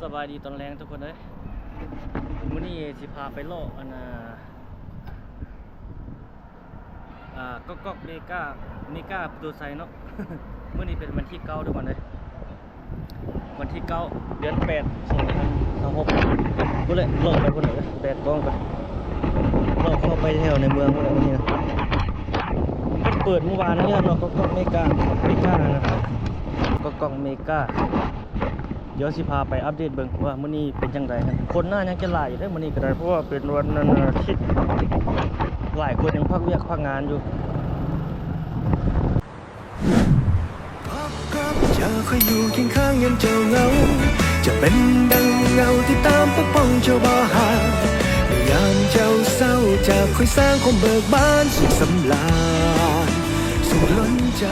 ສະບາຍດີຕອນແລງທຸກຄົນເອີຍ. ມື້ນີ້ຊິພາໄປເລາະອັນນ່າ ອ່າ ກອກໆ ເມກາ ເມກາປະຕູໄຊເນາະ. ມື້ນີ້ເປັນວັນທີເກົ້າທຸກຄົນເອີຍ. ວັນທີເກົ້າ ເດືອນແປດ ສອງພັນຊາວຫົກ ພຸ້ນແຫຼະ ເລາະໄປພຸ້ນເດີ ແດດກອງໄປ ເລາະເຂົ້າໄປແຖວໃນເມືອງພຸ້ນແຫຼະມື້ນີ້ນະ. ເພິ່ນເປີດມື້ວານນີ້ແຫຼະເນາະ ກອກໆ ເມກາ ເມການະ ກອກໆ ເມກາ. ດຽວຊິພາໄປອັບເດດເບິ່ງວ່າມື້ນີ້ເປັນຈັ່ງໃດ. ຄົນໜ້າຍັງຈະຫຼາຍຢູ່ເດ້ມື້ນີ້ກໍໄດ້ ເພາະວ່າເປັນວັນ ວັນອາທິດ ຫຼາຍຄົນຍັງພັກວຽກພັກງານຢູ່. ພບກັບເຈົ້າ ຂ້ອຍຢູ່ຄຽງຂ້າງຍາມເຈົ້າເຫງົາ ຈະເປັນດັ່ງເງົາຕິດຕາມປົກປ້ອງເຈົ້າບໍ່ຫາຍ ໃນຍາມເຈົ້າເສົ້າ ຈາກຂ້ອຍສ້າງຄວາມເບີກບານ ສຸກສຳລານ ສຸກລົ້ນໃຈ.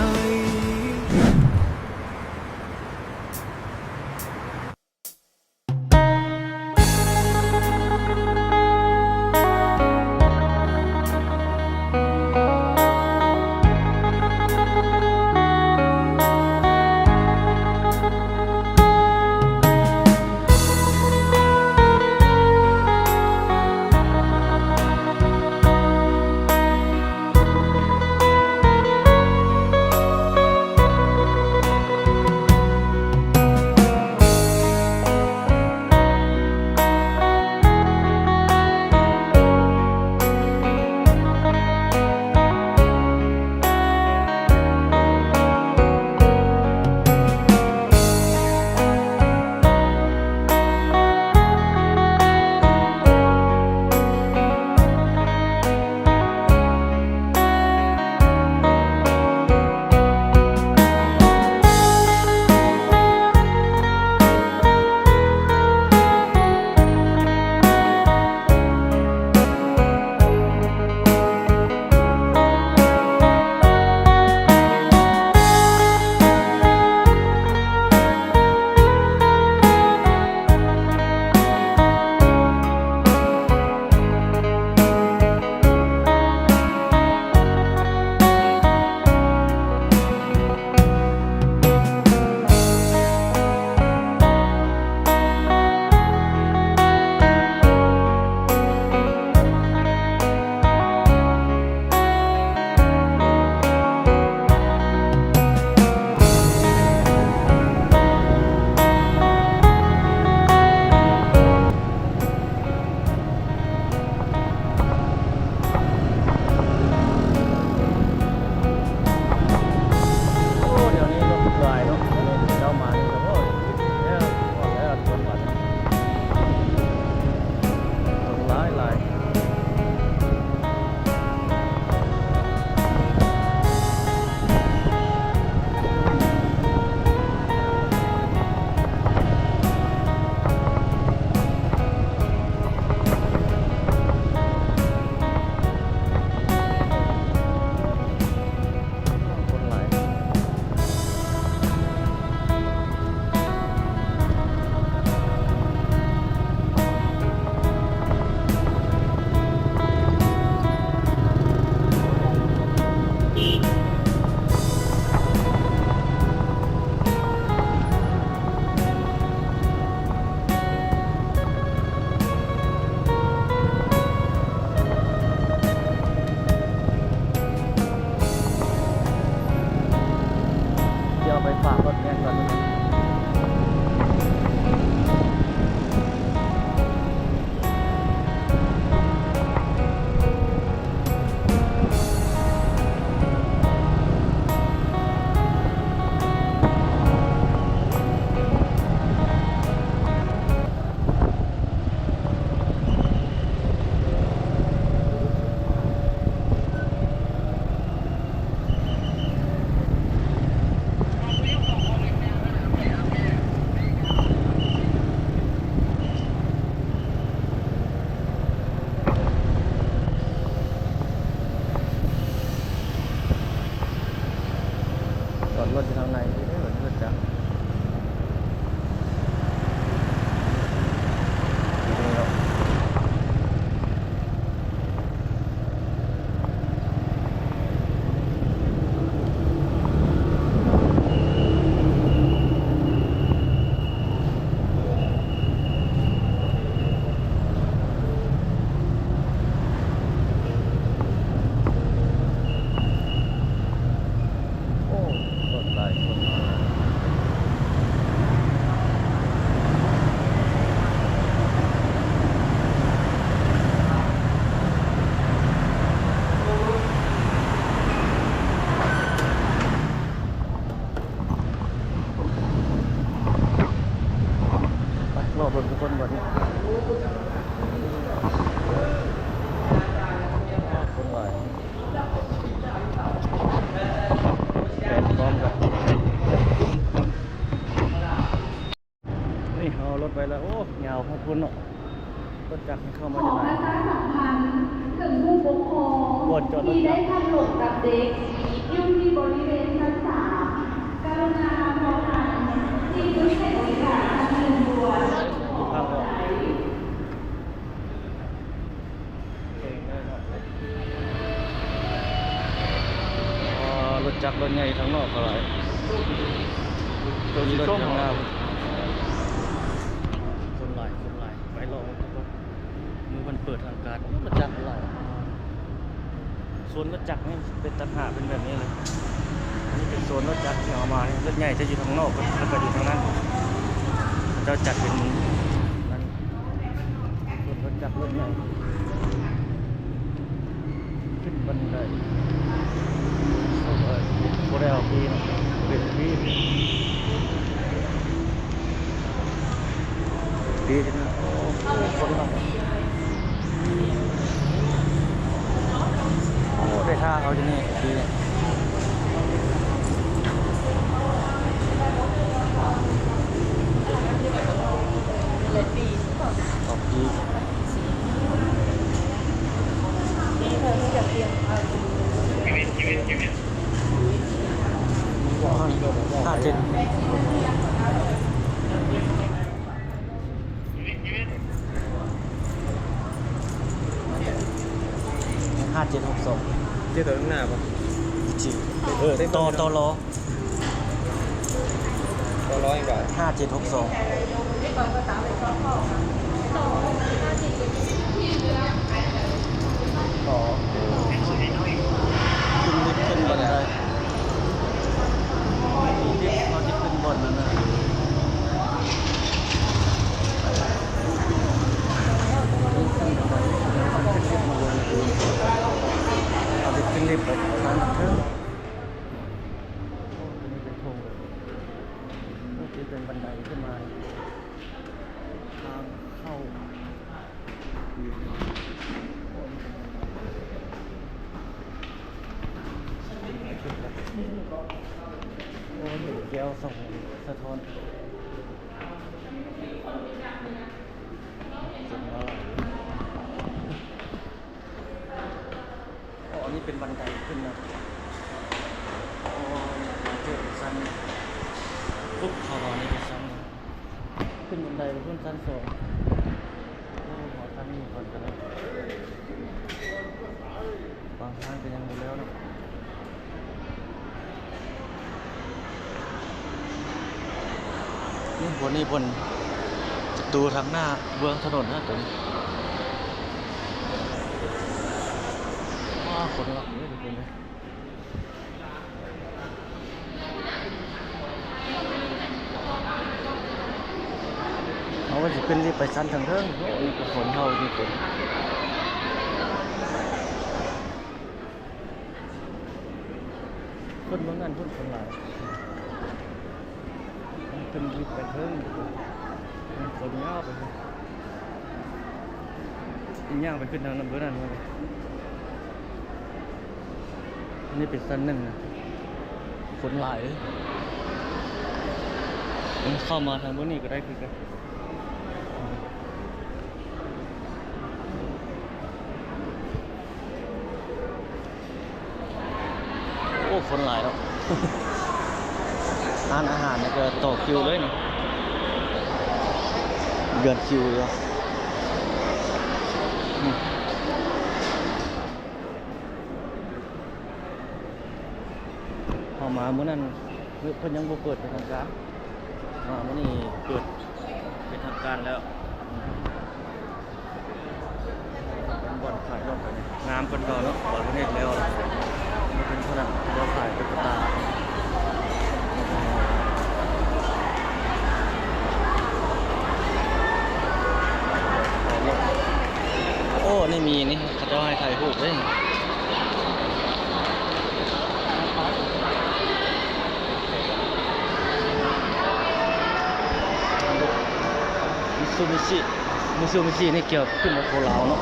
ໂອ້ ດຽວນີ້ລົດຫຼາຍເນາະ ດຽວນີ້ເຈົ້າມານີ້ ໂອ້ຍ ແລ້ວ ຮອດແລ້ວ ຄົນບາດນີ້ ຄົນຫຼາຍໆ. ຄົນຫຼາຍ. ດຽວໄປຝາກລົດແມ່ນກ່ອນ. ຈອດລົດຢູ່ທາງໃນນີ້ເດ້ ເພິ່ນຈະ ເ ໄປແລ້ວ ໂອ້ ຍາວໂພດພຸ້ນເນາະ ລົດຈັກນີ້ເຂົ້າມາຈາກໃດ. ຂໍປະຊາສຳພັນເຖິງຜູ້ປົກຄອງທີ່ໄດ້ພັດຫຼົງກັບເດັກຢູ່ທີ່ບໍລິເວນຊັ້ນສາມ ກະລຸນາມອງຫັນສິ່ງອຳນວຍການທາງເດີນດ່ວນ. ອໍ ລົດຈັກລົດໃຫຍ່ທາງນອກກໍຫຼາຍ ມີລົດທາງໜ້າ ຄົນຫຼາຍ ຄົນຫຼາຍ ໄປເລາະເບິ່ງກ່ອນ ມື້ເພິ່ນເປີດທາງການ. ໂອ້ ລົດຈັກຫຼາຍ. ໂຊນລົດຈັກນີ້ເປັນຕາຫາເປັນແບບນີ້ເລີຍ. ອັນນີ້ເປັນໂຊນລົດຈັກທີ່ເອົາມາ ລົດໃຫຍ່ຈະຢູ່ທາງນອກ ແລ້ວກໍຢູ່ທາງນັ້ນ ເຂົາເຈົ້າຈັດເປັນນັ້ນ ໂຊນລົດຈັກລົດໃຫຍ່ ຂຶ້ນບັນໄດ ບໍ່ໄດ້ເອົາປີ້ນະ ເປັນປີ້. ດີເນາະ ໂອ້ ຄົນຫຼາຍ ໂອ້ ໄດ້ຖ້າເຂົາຢູ່ນີ້ດີ. ຫ້າເຈັດ ຫ້າເຈັດຫົກສອງ ເຈັດ ຕໍ່ຂ້າງໜ້າບໍ່? ເອີ ຕໍ່ ຕໍ່ລໍ ຕໍ່ລໍອີກວ່າ ຫ້າເຈັດຫົກສອງ ຕໍ່ ຂຶ້ນລິບຂຶ້ນບັນໄດ. ເຮົາຊິຂຶ້ນບ່ອນນັ້ນນະ ເຮົາຊິຂຶ້ນລິບໄປທາງເທິງ. ໂອ້ ຕົວນີ້ເປັນໂຖງເລີຍ ໂອ້ ເປັນບັນໄດຂຶ້ນມາ ທາງເຂົ້າ. ໂອ້ ເຫັນແກ້ວສອງສະທ້ອນ ເຈັບມາຫຼາຍ. ອໍ ອັນນີ້ເປັນບັນໄດຂຶ້ນນະ. ໂອ້ ເປັນຊັ້ນ ປຸບ ເຂົ້າມານີ້ເປັນຊັ້ນ ຂຶ້ນບັນໄດໄປພຸ້ນຊັ້ນສອງ. ໂອ້ ເຮົາທາງນີ້ກ່ອນກໍໄດ້ ບາງທາງກໍຍັງບໍ່ແລ້ວເນາະ. ນີ້ ບ່ອນນີ້ບ່ອນປະຕູທາງໜ້າເບື້ອງຖະໜົນນະ ຕົວນີ້. ວ້າ ຄົນຫຼາຍເດ້ທຸກຄົນເດ້. ເຮົາວ່າຊິຂຶ້ນລິບໄປຊັ້ນເທິງໆ. ໂອ້ ນີ້ກໍຄົນເຮົາຢູ່ພຸ້ນ ຄົນເມືອງນັ້ນພຸ້ນຄົນຫຼາຍ. ມັນຂຶ້ນຢູ່ໄປເທິງ ຄົນຍາວໄປພຸ້ນ ຍ່າງໄປຂຶ້ນທາງນັ້ນເບີນັ້ນ. ອັນນີ້ເປັນຊັ້ນໜຶ່ງນະ ຄົນຫຼາຍເດ້. ເຂົ້າມາທາງເບື້ອງນີ້ກໍໄດ້ຄືກັນ. ໂອ້ ຄົນຫຼາຍເນາະ ຮ້ານອາຫານນີ້ກໍຕໍ່ຄິວເລີຍນີ້ ເດືອນຄິວຢູ່. ເຮົາມາມື້ນັ້ນ ເພິ່ນຍັງບໍ່ເປີດເປັນທາງການ ມາມື້ນີ້ເປີດເປັນທາງການແລ້ວ. ເປັນບ່ອນຂາຍລົດ ງາມກວ່າເກົ່າເນາະ ເຂົາເຮັດແລ້ວ ເປັນເທົ່ານັ້ນ ເຂົາຂາຍຕຸກກະຕາ. ໂອ້ ນີ້ມີນີ້ ເຂົາເຈົ້າໃຫ້ຖ່າຍຮູບເດ້. ມິຊູບິຊິ ມິຊູບິຊິນີ້ກ່ຽວກັບຂຶ້ນກັບໂຄລາວເນາະ.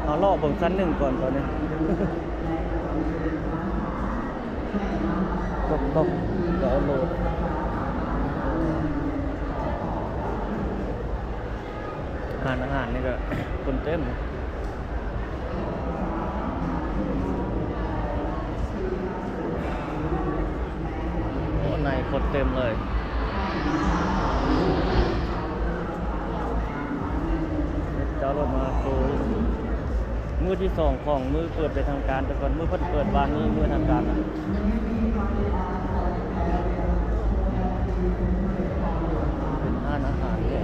ເຮົາເລາະເບິ່ງຊັ້ນໜຶ່ງກ່ອນຕອນນີ້ ຕົກໆ ດາວໂຫຼດ. ຮ້ານອາຫານນີ້ກໍຄົນເຕັມ. ໂອ້ ໃນຄົນເຕັມເລີຍ. ເຈົ້າລົດມາໂຕ ມື້ທີສອງຂອງມື້ເປີດເປັນທາງການ, ແຕ່ກ່ອນມື້ເພິ່ນເປີດວານນີ້ ມື້ທາງການນະ ເປັນຮ້ານອາຫານເດ້.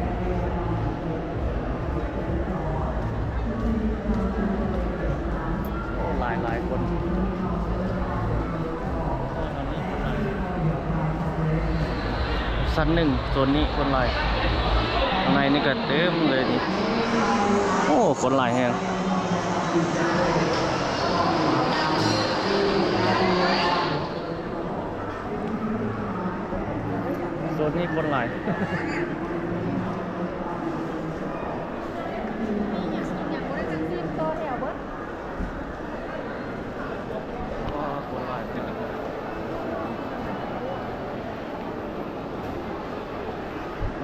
ໂອ້ ຫຼາຍໆຄົນ. ຊັ້ນໜຶ່ງ ໂຊນນີ້ຄົນຫຼາຍ, ຂ້າງໃນນີ້ກໍເຕັມເລີຍນີ້. ໂອ້ ຄົນຫຼາຍແຮງ. ໂຊນນີ້ຄົນຫຼາຍ.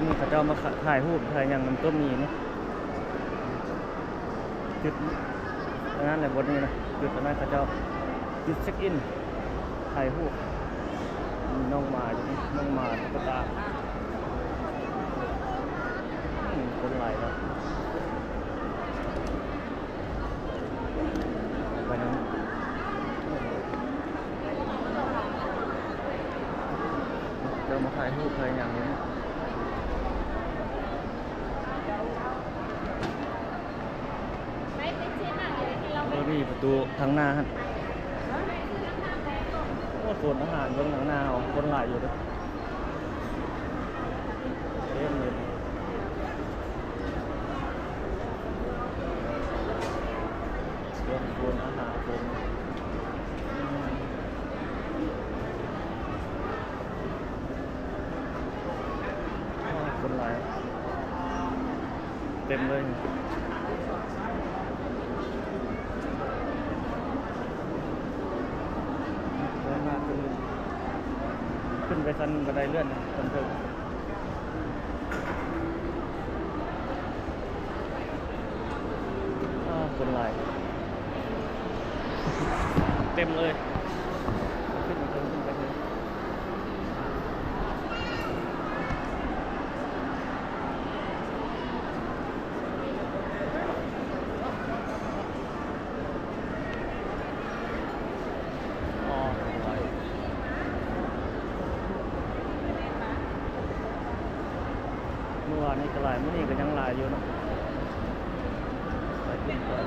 ນີ້ເຂົາເຈົ້າມາຂະ ຖ່າຍຮູບຖ່າຍຫຍັງນຳຕົ້ນນີ້ເນາະ. ຈຸດອັນນັ້ນແຫຼະ ບ່ອນນີ້ນະ ຈຸດອັນນັ້ນເຂົາເຈົ້າ ຈຸດເຊັກອິນ ຖ່າຍຮູບ. ມີນ້ອງໝາຢູ່ນີ້ ນ້ອງໝາ ຕຸກກະຕາ. ອືມ ຄົນຫຼາຍເນາະ. ໄປນຳ ເຈົ້າມາຖ່າຍຮູບຖ່າຍຫຍັງຢູ່ນີ້. ເອີ ມີປະຕູທາງໜ້າຫັ້ນ. ໂອ້ ໂຊນອາຫານເບິ່ງທາງໜ້າເຮົາ ຄົນຫຼາຍຢູ່ເດ້ ເຕັມເລີຍ. ເລື່ອງໂຊນອາຫານເປັນ ຄົນຫຼາຍ ເຕັມເລີຍ. ຂຶ້ນໄປຊັ້ນບັນໄດເລື່ອນຊັ້ນເທິງ. ອ້າວ ຄົນຫຼາຍ ເຕັມເລີຍ. ຂຶ້ນໄປເທິງ ຂຶ້ນໄປເທິງ. ອໍ ຄົນຫຼາຍ. ມື້ວານນີ້ກໍຫຼາຍ ມື້ນີ້ກໍຍັງຫຼາຍຢູ່ເນາະ. ຫຼາຍຂຶ້ນກວ່າ.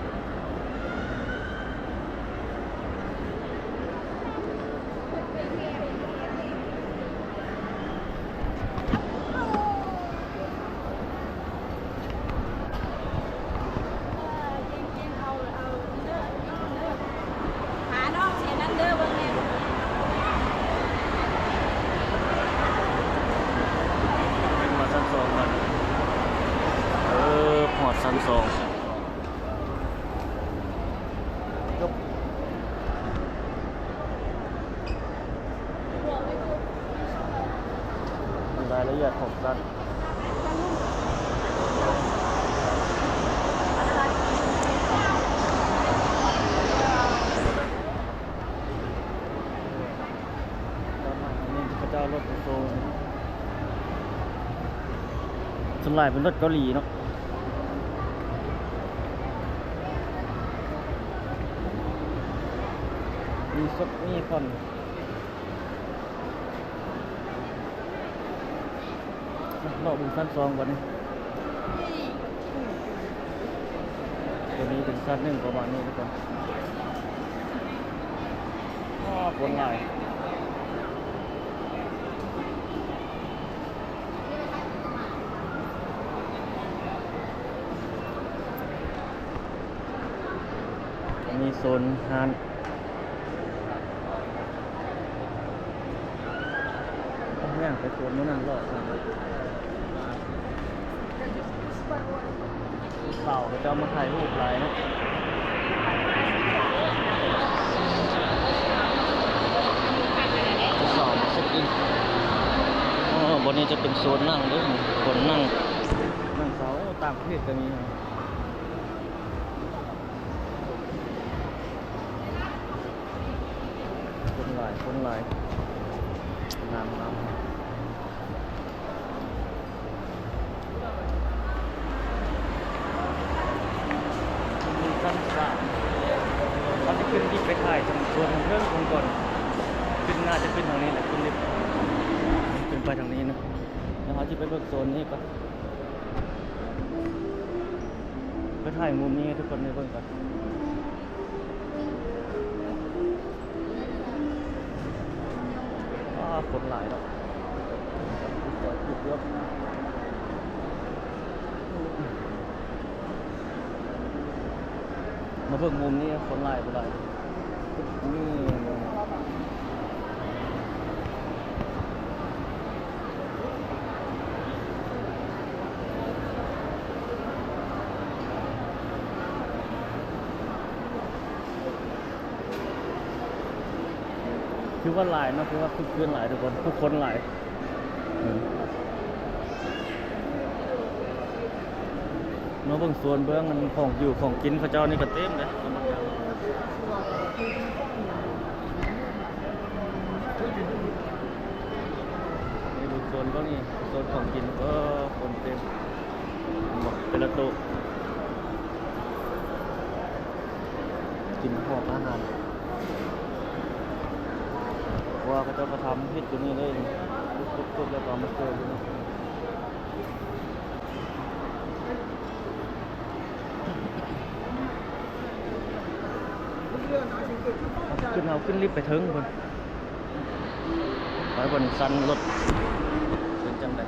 ຂຶ້ນມາຊັ້ນສອງບາດນີ້. ເອີ ຮອດຊັ້ນສອງ. ລາຍລະອຽດຂອງສັດ. ເຂົາເຈົ້າລົດໄປໂຊ ສ່ວນຫຼາຍເປັນລົດເກົາຫຼີເນາະ. ມີສົດມີຜ່ອນ. ເລາະເບິ່ງຊັ້ນສອງບາດນີ້. ຕົວນີ້ເປັນຊັ້ນໜຶ່ງປະມານນີ້ທຸກຄົນ. ອ້າ ຄົນຫຼາຍ. ອັນນີ້ໂຊນຮ້ານ. ຍ່າງໄປສວນມື້ນັ້ນເລາະ ຜູ້ສາວເຂົາເຈົ້າມາຖ່າຍຮູບຫຼາຍເນາະ. ຜູ້ສາວມາເຊັກອິນ. ອໍ ບ່ອນນີ້ຈະເປັນໂຊນນັ່ງເດີ້ ຄົນນັ່ງ ນັ່ງເຊົາ. ປະເທດກໍມີ ຄົນຫຼາຍ ຄົນຫຼາຍ ງາມໆ. ຊັ້ນສາມ ເຮົາຈະຂຶ້ນລິບໄປຖ່າຍທາງໂຊນເທິງໆກ່ອນ ຂຶ້ນ ໜ້າຈະຂຶ້ນທາງນີ້ແຫຼະ ຂຶ້ນລິບ ຂຶ້ນໄປທາງນີ້ນະ ແລ້ວເຮົາຈະໄປເບິ່ງໂຊນນີ້ກ່ອນ ໄປຖ່າຍມຸມນີ້ໃຫ້ທຸກຄົນໄດ້ເບິ່ງກ່ອນ. ວ້າ ຄົນຫຼາຍເນາະ ມາເບິ່ງມຸມນີ້ ຄົນຫຼາຍບໍ່ຫຼາຍ ນີ້. ຖືວ່າຫຼາຍເນາະ ຖືວ່າຄຶກຄື້ນຫຼາຍທຸກຄົນ ຜູ້ຄົນຫຼາຍ ມາເບິ່ງສວນເບິ່ງອັນຂອງຢູ່ຂອງກິນເຂົາເຈົ້ານີ້ກໍເຕັມເດ້ ນີ້ເບິ່ງສວນເບິ່ງນີ້ ສວນຂອງກິນ ເອີ ຄົນເຕັມ ເປັນລະໂຕະ ກິນຂອງອາຫານ ເພາະວ່າເຂົາເຈົ້າກໍທຳເຮັດຢູ່ນີ້ເລີຍ ທຸບໆແລ້ວກໍເອົາມາເສີບຢູ່ນີ້ ຂຶ້ນ ເຮົາຂຶ້ນລິບໄປເທິງພຸ້ນ ໄປບ່ອນຊັ້ນລົດ ເປັນຈັ່ງໃດ?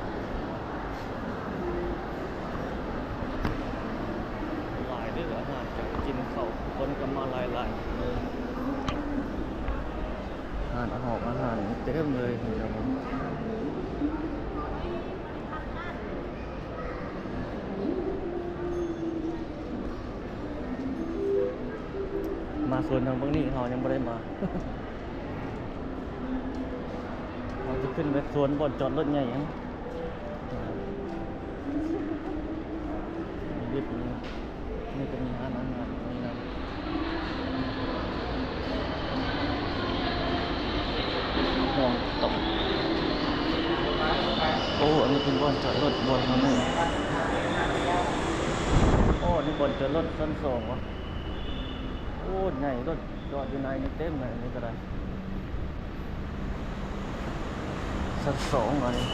ຫຼາຍເດີ ອາຫານການກິນເຂົາ ຄົນກໍມາຫຼາຍໆ ເອີ ຮ້ານອາຫອກອາຫານເຕັມເລີຍ ມາໂຊນທາງເບິ່ງນີ້ເຮົາຍັງບໍ່ໄດ້ມາ ເຮົາຈະຂຶ້ນໄປໂຊນບ່ອນຈອດລົດໃຫຍ່ຫັ້ນ ມີລິບນີ້ ນີ້ກໍມີຮ້ານອາຫານນີ້ນະ ຫ້ອງຕົກ ໂອ້ ອັນນີ້ເປັນບ່ອນຈອດລົດ ບ່ອນເຮົານີ້ ໂອ້ ອັນນີ້ບ່ອນຈອດລົດຊັ້ນສອງຫວາ ໂອ້ ໃຫຍ່ ລົດຈອດຢູ່ໃນນີ້ເຕັມເລີຍ ອັນນີ້ກໍໄດ້ ຊັ້ນສອງອັນນີ້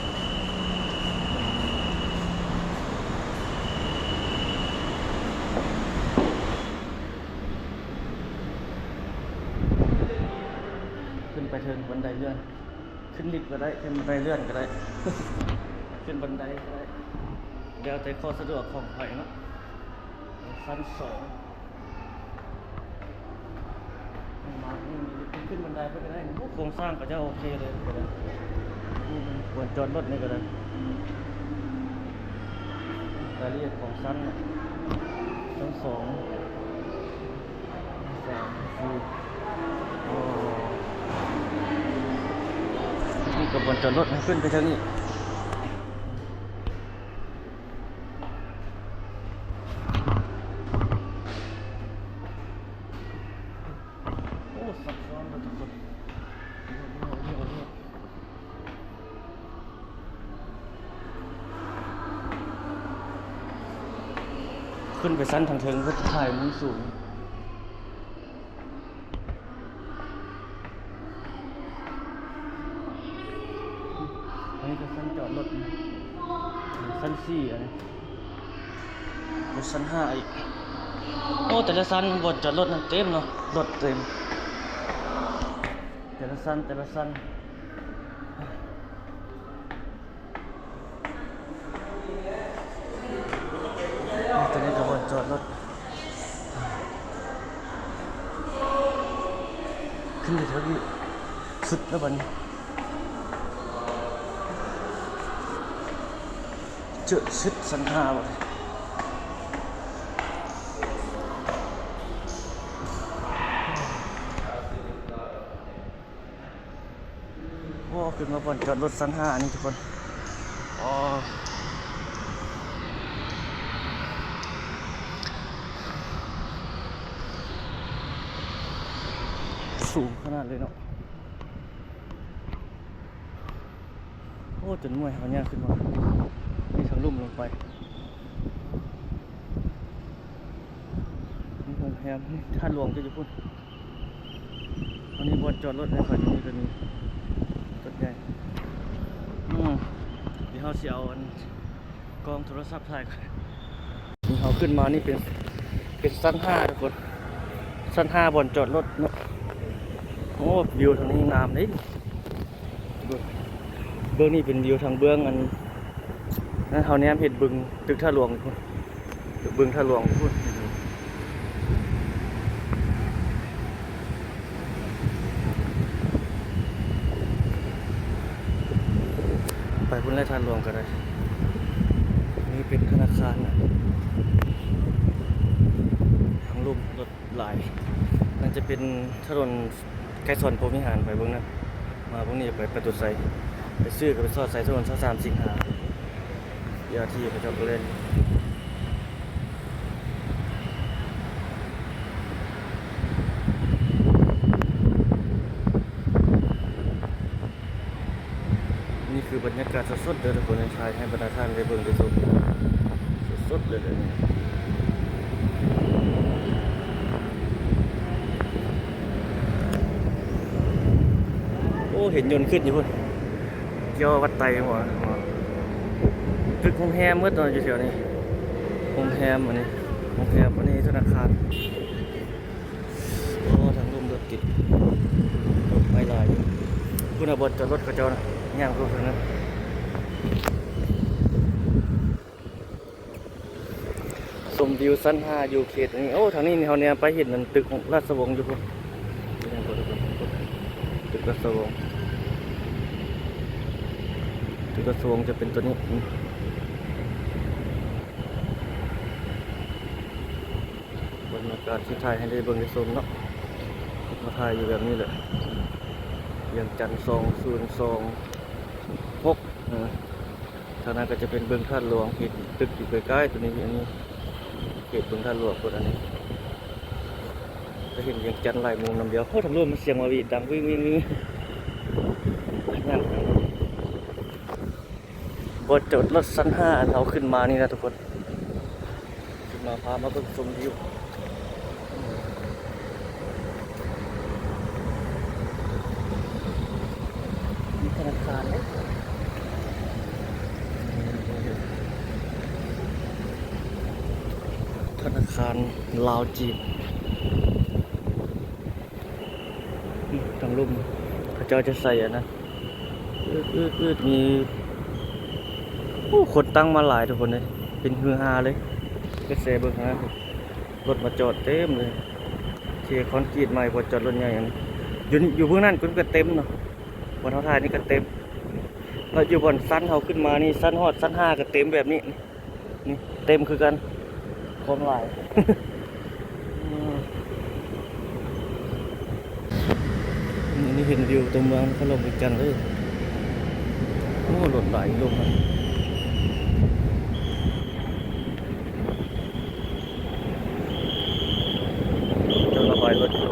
ຂຶ້ນໄປເທິງບັນໄດເລື່ອນ ຂຶ້ນລິບກໍໄດ້ ຂຶ້ນບັນໄດເລື່ອນກໍໄດ້ ຂຶ້ນບັນໄດກໍໄດ້ ແລ້ວແຕ່ຂໍ້ສະດວກຂອງໃຜເນາະ ຊັ້ນສອງ ມາ ຂຶ້ນບັນໄດໄປກໍໄດ້ ໂອ້ ໂຄງສ້າງເຂົາເຈົ້າໂອເຄເລີຍ ກໍໄດ້ ບ່ອນຈອດລົດນີ້ກໍໄດ້ ລາຍລະອຽດຂອງຊັ້ນເນາະ ຊັ້ນສອງ ສາມ ສີ່ ໂອ້ ນີ້ກໍບ່ອນຈອດລົດ ໃຫ້ຂຶ້ນໄປທາງນີ້. ໂອ້ ຊັບຊ້ອນເນາະທຸກຄົນ ຂຶ້ນໄປຊັ້ນທາງເທິງເພື່ອຖ່າຍມຸມສູງ. ອັນນີ້ກໍຊັ້ນຈອດລົດ ຊັ້ນສີ່ ອັນນີ້ ລົດຊັ້ນຫ້າອີກ ໂອ້ ແຕ່ລະຊັ້ນບ່ອນຈອດລົດນັ້ນເຕັມເນາະ ລົດເຕັມ ແຕ່ລະຊັ້ນ ແຕ່ລະຊັ້ນ. ໂອ້ ຕົວນີ້ກໍບ່ອນຈອດລົດ ຂຶ້ນໄປເທິງນີ້ ສຸດແລ້ວບັດນີ້ ເຈີ ສຸດຊັ້ນຫ້າບັດນີ້. ໂອ້ ຂຶ້ນມາບ່ອນຈອດລົດຊັ້ນຫ້ານີ້ທຸກຄົນ ອໍ ໂອ້ ສູງຂະໜາດເລີຍເນາະ. ໂອ້ ຈົນເມື່ອຍ ເຮົາຍ່າງຂຶ້ນມາ ມີທາງລຸ່ມລົງໄປ. ມີໂຮງແຮມ ນີ້ທາດຫຼວງຈະຢູ່ພຸ້ນ. ອັນນີ້ບ່ອນຈອດລົດໃຫ້ຂ້ອຍຢູ່ນີ້ກໍມີ ລົດໃຫຍ່. ອືມ ດຽວເຮົາຊິເອົາອັນ ກ້ອງໂທລະສັບຖ່າຍກ່ອນ. ນີ້ເຮົາຂຶ້ນມານີ້ເປັນ ເປັນຊັ້ນຫ້າທຸກຄົນ ຊັ້ນຫ້າບ່ອນຈອດລົດເນາະ. ໂອ້ ວິວທາງນີ້ງາມເດ້. ເບິ່ງ ເບື້ອງນີ້ເປັນວິວທາງເບື້ອງອັນ ນັ້ນ ເຮົາແນມເຫັນເບິ່ງຕຶກທ່າຫຼວງພຸ້ນ ເບິ່ງທ່າຫຼວງພຸ້ນ. ໄປພຸ້ນແຫຼະ ທ່າຫຼວງກໍໄດ້. ນີ້ເປັນທະນາຄານນະ ທາງລຸ່ມລົດຫຼາຍ. ນັ້ນຈະເປັນຖະໜົນໄກສອນພົມວິຫານ ໄປເບິ່ງນັ້ນ. ມາເບິ່ງນີ້ໄປປະຕູໄຊ ໄປຊື້ກໍໄປຊອດໃສ່ຖະໜົນຊາວສາມສິງຫາ. ເຈົ້າໜ້າທີ່ເຂົາເຈົ້າກໍເລີຍ ນີ້ຄືບັນຍາກາດສົດໆເດີທຸກຄົນ ຖ່າຍໃຫ້ບັນດາທ່ານໄດ້ເບິ່ງໄດ້ຊົມສົດໆເລີຍ. ໂອ້ ເຫັນຍົນຂຶ້ນຢູ່ພຸ້ນ ກ່ຽວວັດໄຕຫົວ ຕຶກໂຮງແຮມໝົດເນາະ ຢູ່ແຖວນີ້. ໂຮງແຮມອັນນີ້ ໂຮງແຮມອັນນີ້ ທະນາຄານ. ໂອ້ ທາງລຸ່ມລົດຕິດ ລົດໄປຫຼາຍຢູ່. ພຸ້ນນະ ບ່ອນຈອດລົດເຂົາເຈົ້ານະ ຍ່າງລົດເທົ່ານັ້ນ. ຊົມວິວຊັ້ນຫ້າຢູ່ເຂດນີ້. ໂອ້ ທາງນີ້ເຮົາແນມໄປເຫັນອັນຕຶກລາຊະວົງຢູ່ພຸ້ນ ຕຶກລາຊະວົງ ຕຶກລາຊະວົງຈະເປັນຕົວນີ້. ບັນຍາກາດທີ່ຖ່າຍໃຫ້ໄດ້ເບິ່ງໄດ້ຊົມເນາະ ມາຖ່າຍຢູ່ແບບນີ້ແຫຼະ ວຽງຈັນສອງສູນສອງຫົກ. ເອີ ທາງນັ້ນກໍຈະເປັນເບິ່ງທາດຫຼວງ ເຫັນຕຶກຢູ່ໃກ້ໆຕົວນີ້. ອັນນີ້ເຂດເບິ່ງທາດຫຼວງພຸ້ນ. ອັນນີ້ຈະເຫັນວຽງຈັນຫຼາຍມຸມນຳດຽວ. ໂອ້ ທາງລຸ່ມມັນສຽງມາຫວີດດັງວິ້ງໆໆ ຍ່າງ ບ່ອນຈອດລົດຊັ້ນຫ້າ ອັນເຮົາຂຶ້ນມານີ້ນະທຸກຄົນ ຂຶ້ນມາພາມາເບິ່ງຊົມວິວ. ມີທະນາຄານເດ້ ທະນາຄານລາວຈີນ. ອືມ ທາງລຸ່ມເຂົາເຈົ້າຈະໃສ່ອັນນັ້ນ ອືດໆໆ ມີ ໂອ້ ຄົນຕັ້ງມາຫຼາຍທຸກຄົນເອີຍ ເປັນຮືຮາເລີຍ. ໄປແຊເບິ່ງຫັ້ນນະ ລົດມາຈອດເຕັມເລີຍ ເທຄອນກຣີດໃໝ່ ບ່ອນຈອດລົດໃຫຍ່. ອັນຢູ່ ຢູ່ເບື້ອງນັ້ນກໍເຕັມເນາະ ບ່ອນເຮົາຖ່າຍນີ້ກໍເຕັມ ແລ້ວຢູ່ບ່ອນຊັ້ນເຮົາຂຶ້ນມານີ້ ຊັ້ນຮອດຊັ້ນຫ້າກໍເຕັມແບບນີ້. ນີ້ເຕັມຄືກັນ ຄົນຫຼາຍ. ນີ້ເຫັນວິວຕົວເມືອງນະຄອນຫຼວງວຽງຈັນເລີຍ. ໂອ້ ລົດຫຼາຍລົງ ຈະລະບາຍລົດຢູ່.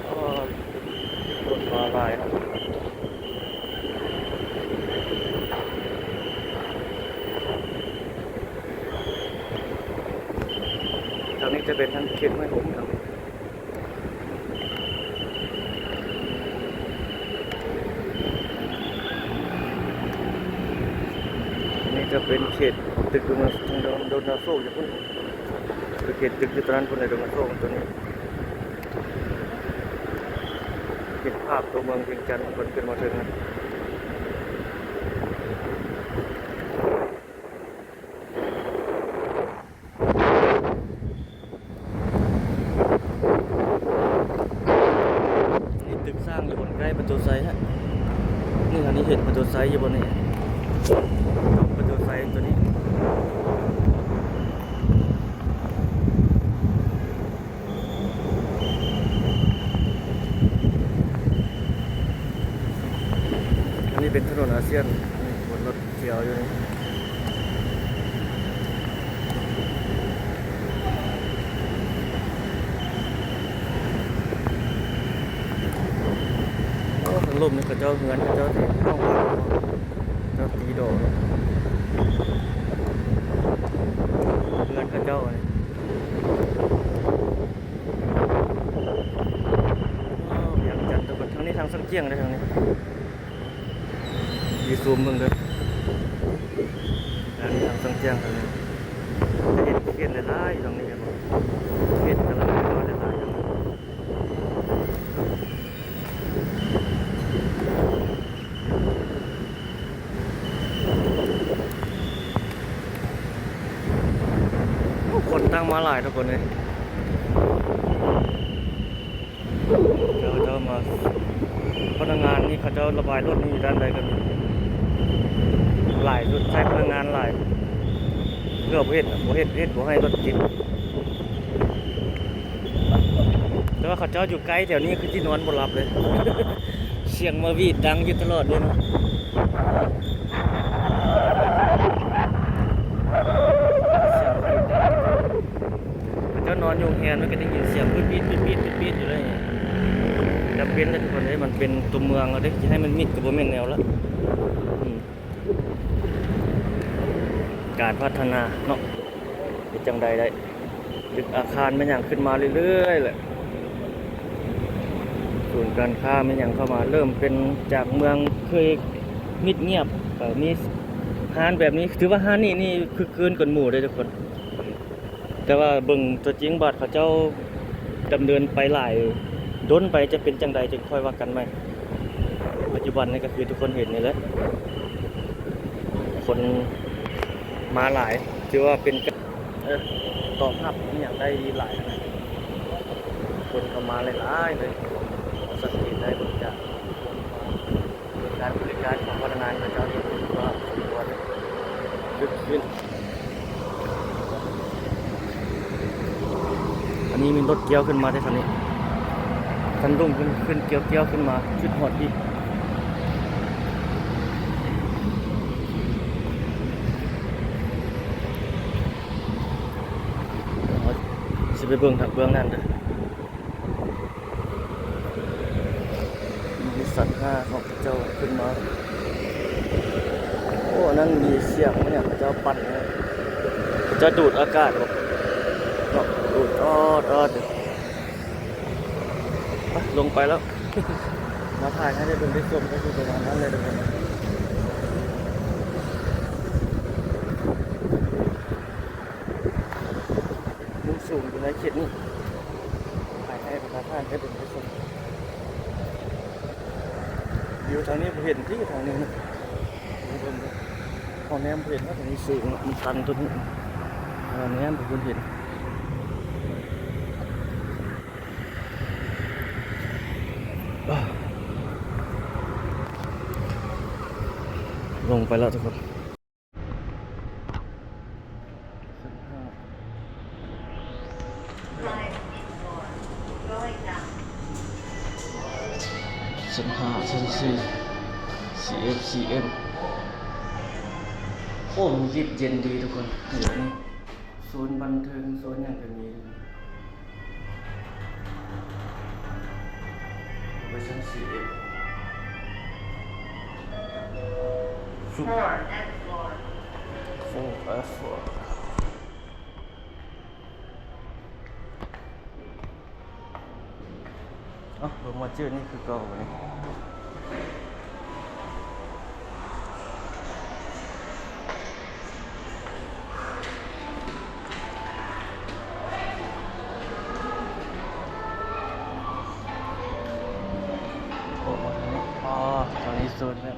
ໂອ້ຍ ລົດມາຫຼາຍເນາະ. ທາງນີ້ຈະເປັນທາງເຂດຫ້ວຍຫົງ ທາງນີ້ ນີ້ຈະເປັນເຂດຕຶກດົນນາ ດົນນາໂຊກຢູ່ພຸ້ນ ຄືເຂດຕຶກຢູ່ຕົວນັ້ນພຸ້ນແຫຼະ ດົນນາໂຊກຕົວນີ້. ເຫັນພາບຕົວເມືອງວຽງຈັນເພິ່ນຂຶ້ນມາເຖິງນະ. ນີ້ຕຶກສ້າງຢູ່ບ່ອນໃກ້ປະຕູໄຊຮະ ນີ້ ອັນນີ້ເຫັນປະຕູໄຊຢູ່ບ່ອນນີ້ ປະຕູໄຊຕົວນີ້. ເປັນຖະໜົນອາຊຽນ ມີຄົນລົດຂຽວຢູ່ນີ້. ໂອ້ ທາງລຸ່ມນີ້ເຂົາເຈົ້າ ເຮືອນເຂົາເຈົ້າທີ່ເຮົາ ເຈົ້າຕີດອກ ເຮືອນເຂົາເຈົ້ານີ້. ໂອ້ ວຽງຈັນ ທຸກຄົນ. ທາງນີ້ທາງສັງຈຽງເດ້ ທາງນີ້. ຊິຊູມເບິ່ງເດີ ອັນນີ້ທາງສັງຈຽງທາງນີ້ ເຫັນເຂດຫຼາຍໆຢູ່ທາງນີ້ ເຫັນບໍ່? ເຂດກຳລັງຫຼາຍໆຢູ່. ໂອ້ ຄົນຕັ້ງມາຫຼາຍ ທຸກຄົນເອີຍ. ເຈົ້າ ເຈົ້າມາ ພະນັກງານນີ້ເຂົາເຈົ້າລະບາຍລົດນີ້ຢູ່ດ້ານໃດກໍມີ ຫຼາຍ ໃຊ້ພະນັກງານຫຼາຍ ເພື່ອບໍ່ເຮັດ ບໍ່ເຮັດ ເຮັດບໍ່ໃຫ້ລົດຕິດ. ແຕ່ວ່າເຂົາເຈົ້າຢູ່ໃກ້ແຖວນີ້ຄືຊິນອນບໍ່ຫຼັບເລີຍ ສຽງມາຫວີດດັງຢູ່ຕະຫຼອດເລີຍເນາະ. ເຂົາເຈົ້ານອນຢູ່ໂຮງແຮມ ມັນກໍໄດ້ຍິນສຽງປີດໆ ປີດໆ ປີດໆ ຢູ່ເລີຍ. ຈຳເປັນເດ້ ທຸກຄົນເອີຍ ມັນເປັນຕົວເມືອງແລ້ວເດ້ ຊິໃຫ້ມັນມິດກໍບໍ່ແມ່ນແນວລະ. ອືມ ການພັດທະນາເນາະ ເຮັດຈັ່ງໃດໄດ້ ຕຶກອາຄານແມ່ນຫຍັງຂຶ້ນມາເລື້ອຍໆແຫຼະ. ສູນການຄ້າແມ່ນຫຍັງເຂົ້າມາ ເລີ່ມເປັນຈາກເມືອງເຄີຍມິດງຽບ ກໍມີຮ້ານແບບນີ້. ຖືວ່າຮ້ານນີ້ນີ້ຄຶກຄື້ນກວ່າໝູ່ເດ້ ທຸກຄົນ. ແຕ່ວ່າເບິ່ງຕົວຈິງບາດເຂົາເຈົ້າດຳເນີນໄປຫຼາຍດົນໄປຈະເປັນຈັ່ງໃດ ຈຶ່ງຄ່ອຍວ່າກັນໃໝ່. ປັດຈຸບັນນີ້ກໍຄືທຸກຄົນເຫັນນີ້ແຫຼະ ຄົນມາຫຼາຍ ຖືວ່າເປັນການ ເອີ ຕອບຮັບອີ່ຫຍັງໄດ້ດີຫຼາຍນະ ຄົນກໍມາຫຼາຍໆເລີຍ. ເຮົາສັງເກດໄດ້ເບິ່ງຈາກຄົນມາ ການບໍລິການຂອງພະນັກງານຂອງເຈົ້ານີ້ຖືວ່າສົມຄວນຄຶກຄື້ນ. ອັນນີ້ມີລົດກ່ຽວຂຶ້ນມາເດ້ ຄັນນີ້ ຄັນລຸງຂຶ້ນ ຂຶ້ນກ່ຽວໆຂຶ້ນມາ ຈຸດຮອດອີກ. ຊິໄປເບິ່ງທາງເບື້ອງນັ້ນເດີ. ມີສັນຫ້າຂອງເຂົາເຈົ້າຂຶ້ນມາ. ໂອ້ ອັນນັ້ນມີສຽງຫຍັງເຂົາເຈົ້າປັ່ນ ເຂົາເຈົ້າດູດອາກາດເນາະ ດູດອອດໆ. ໄປ ລົງໄປແລ້ວ ມາຖ່າຍໃຫ້ໄດ້ເບິ່ງໄດ້ຊົມ ກໍຄືປະມານນັ້ນແຫຼະທຸກຄົນ. ມຸມສູງຢູ່ໃນເຂດນີ້ ຖ່າຍໃຫ້ປະຊາຊົນໄດ້ເບິ່ງໄດ້ຊົມ. ວິວທາງນີ້ບໍ່ເຫັນຕິ ທາງນີ້ນະ ເບິ່ງເດີ ເຮົາແນມບໍ່ເຫັນວ່າທາງນີ້ສູງ ມັນຊັນຕົວນີ້ ເຮົາແນມບໍ່ເຫັນ. ລົງໄປແລ້ວທຸກຄົນ. ຊັ້ນຫ້າ ຊັ້ນສີ່ ຊີເອັຟ ຊີເອັມ ໂອ້ ມີລິບເຢັນດີທຸກຄົນ. ເອີ ໂຊນບັນເທີງ ໂຊນຫຍັງກໍມີ. ເວີຊັນສີ່ເອັຟ Super ໂຟ ເອັຟ ໂຟ. ເອົ້າ ເບິ່ງວ່າຈື່ນີ້ຄືເກົ່າບໍ່ນີ້. ໂອ້ ທາງນີ້ ອໍ ທາງນີ້ໂຊນແບບ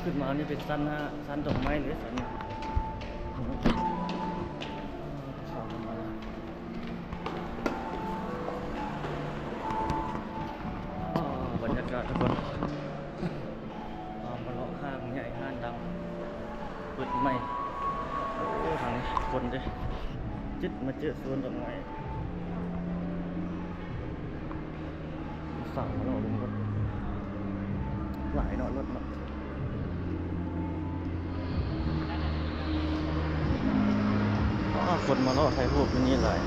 ຂຶ້ນມານີ້ເປັນຊັ້ນຫ້າ ຊັ້ນດອກໄມ້ເລີຍຊັ້ນນີ້. ອໍ ບັນຍາກາດທຸກຄົນ ເຮົາມາເລາະຫ້າງໃຫຍ່ ຮ້ານດັງ ເປີດໃໝ່. ໂອ້ ທາງນີ້ຄົນເດ້ ຈຶດມາເຈີສວນດອກໄມ້. ສັ່ງມາເລາະເບິ່ງກ່ອນ. ໂອ້ ຫຼາຍເນາະ ລົດເນາະ. ອ້າ ຄົນມາເລາະຖ່າຍຮູບຢູ່ນີ້ຫຼາຍ.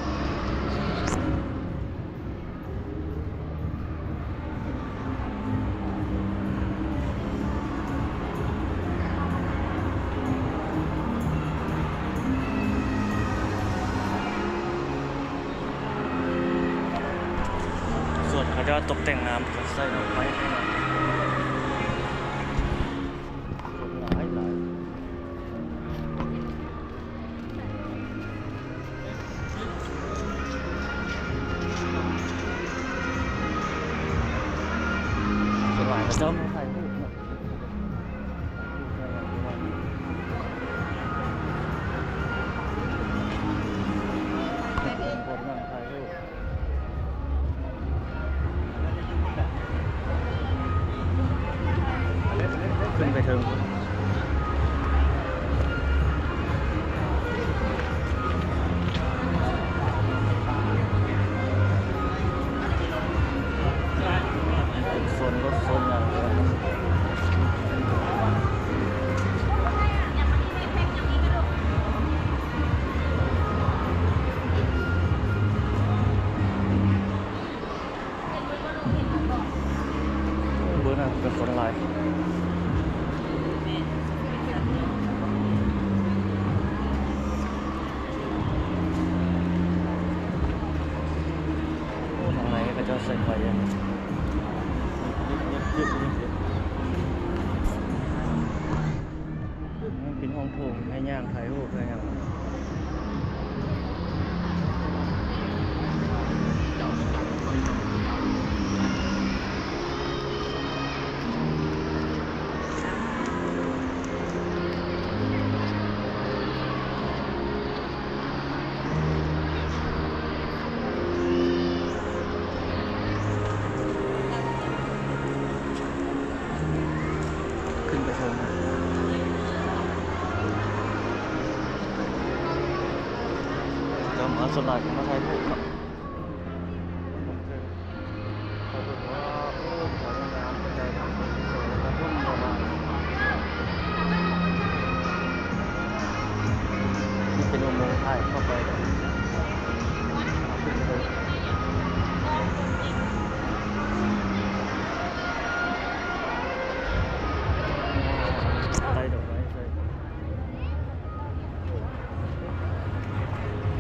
ສ່ວນເຂົາເຈົ້າຕົກແຕ່ງງາມ ກໍໃສ່ດອກໄມ້ໃຫ້ເນາະ. ຄົນຫຼາຍຫຼາຍ. ສ່ວນຫຼາຍເຂົາເຈົ້າມາຖ່າຍຮູບເນາະ. ຄົນນັ່ງຖ່າຍຮູບ. ຂຶ້ນໄປເທິງ ໂຊນລົດໂຊນຫຍັງ. ເບິ່ງນະ ເປັນຄົນຫຼາຍ. ໂອ້ ທາງໃນເຂົາເຈົ້າໃສ່ໄຟ ຍັບໆໆໆ. ມັນເປັນຫ້ອງໂຖງໃຫ້ຍ່າງຖ່າຍຮູບ ໄດ້ຫຍັງ. ຂຶ້ນໄປເທິງ ຈຳ ອາ ສ່ວນຫຼາຍເຂົາມາຖ່າຍຮູບເນາະ. ນີ້ເປັນອຸໂມງຖ່າຍເຂົ້າໄປ ຂຶ້ນໄປເທິງ ໄດ້ດອກໄມ້ໃສ່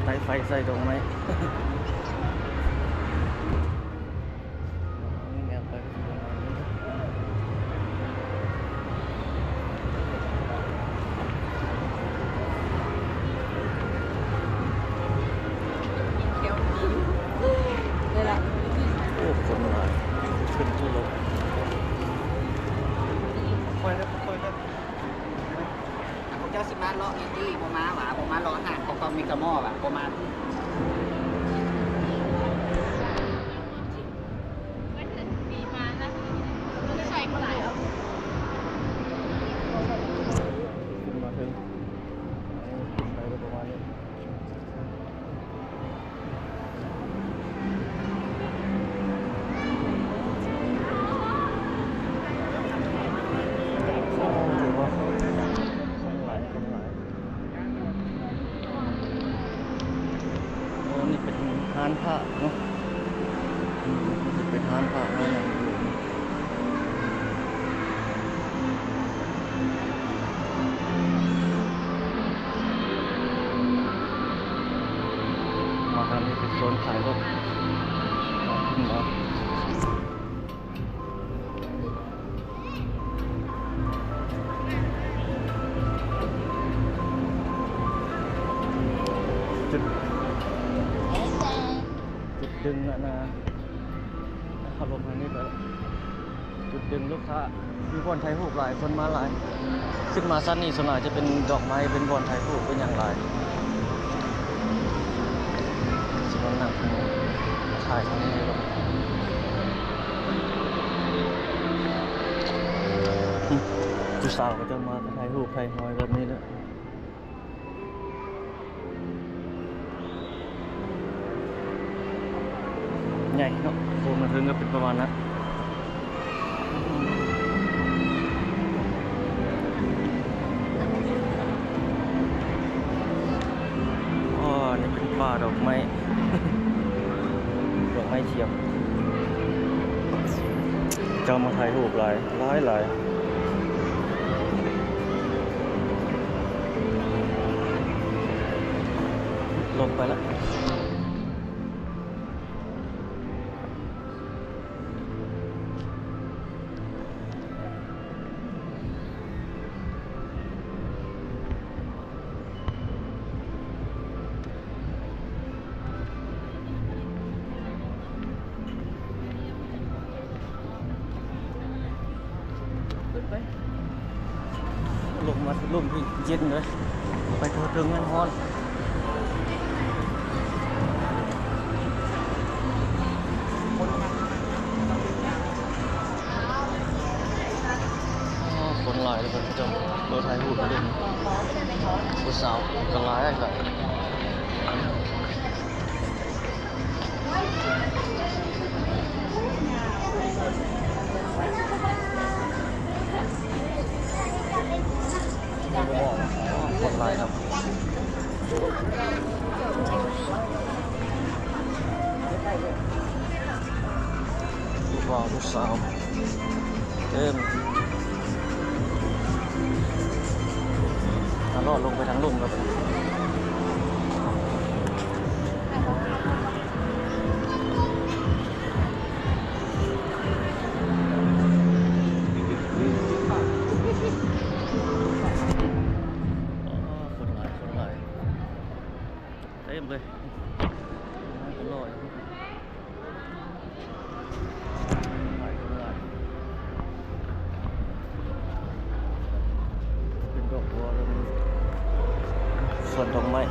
ໄດ້ໄຟໃສ່ດອກໄມ້. ແມ່ນໄປ ໂອ້ ຄົນຫຼາຍ ຂຶ້ນຜູ້ລົງ. ພວກເຈົ້າຊິມາເລາະນີ້ຕິ ບໍ່ມາຫວາ ບໍ່ມາເລາະຫ້າງເຂົາກໍມີກະໝໍ້ຫວາ ບໍ່ມາ. ຂຶ້ນມາເທິງ ໄປກໍປະມານນີ້. ໂອ້ ຖືວ່າຄົນຫຼາຍ ຄົນຫຼາຍ. ໂອ້ ນີ້ເປັນຮ້ານພະເນາະ ອືມ ເປັນຮ້ານພະຮ້ານຫຍັງຢູ່. ມາທາງນີ້ເປັນໂຊນຂາຍລົດ ເນາະ ຈຸດ ຈຸດດຶງອັນນ່າ ເຂົ້າລົມທາງນີ້ໄປ ຈຸດດຶງລູກຄ້າ ມີບ່ອນຖ່າຍຮູບຫຼາຍ ຄົນມາຫຼາຍ. ຂຶ້ນມາຊັ້ນນີ້ສ່ວນຫຼາຍຈະເປັນດອກໄມ້ ເປັນບ່ອນຖ່າຍຮູບ ເປັນຫຍັງຫຼາຍ. ຊິມານັ່ງຖ່າຍທາງນີ້ກ່ອນ. ຜູ້ສາວເຂົາເຈົ້າມາກໍຖ່າຍຮູບຖ່າຍຮອຍແບບນີ້ແຫຼະ. ໃຫຍ່ເນາະ ໂຊນມາເທິງກໍເປັນປະມານນັ້ນ. ໄມ້ ດອກໄມ້ທຽມ ເຈົ້າມາຖ່າຍຮູບຫຼາຍ ຫຼາຍ ຫຼາຍ. ລົງໄປລະ. ຂຶ້ນໄປ ລົງມາລົມທີ່ເຢັນເລີຍ ໄປທົ່ວເທິງແມ່ນຮ້ອນ. ອໍ ຄົນຫຼາຍເລີຍ ເຂົາເຈົ້າລໍຖ່າຍຮູບຢູ່ເດ້. ຜູ້ສາວກໍຫຼາຍ ຫຼາຍ. ຄົນຫຼາຍເນາະ ຜູ້ບ່າວຜູ້ສາວເຕັມ. ເຮົາລອດລົງໄປທາງລຸ່ມແລ້ວ. ອໍ ຄົນຫຼາຍ ຄົນຫຼາຍ ເຕັມເລີຍ ຄົນຫຼາຍ ຄົນຫຼາຍ ເປັນດອກບົວ ເປັນສວນດອກໄມ້.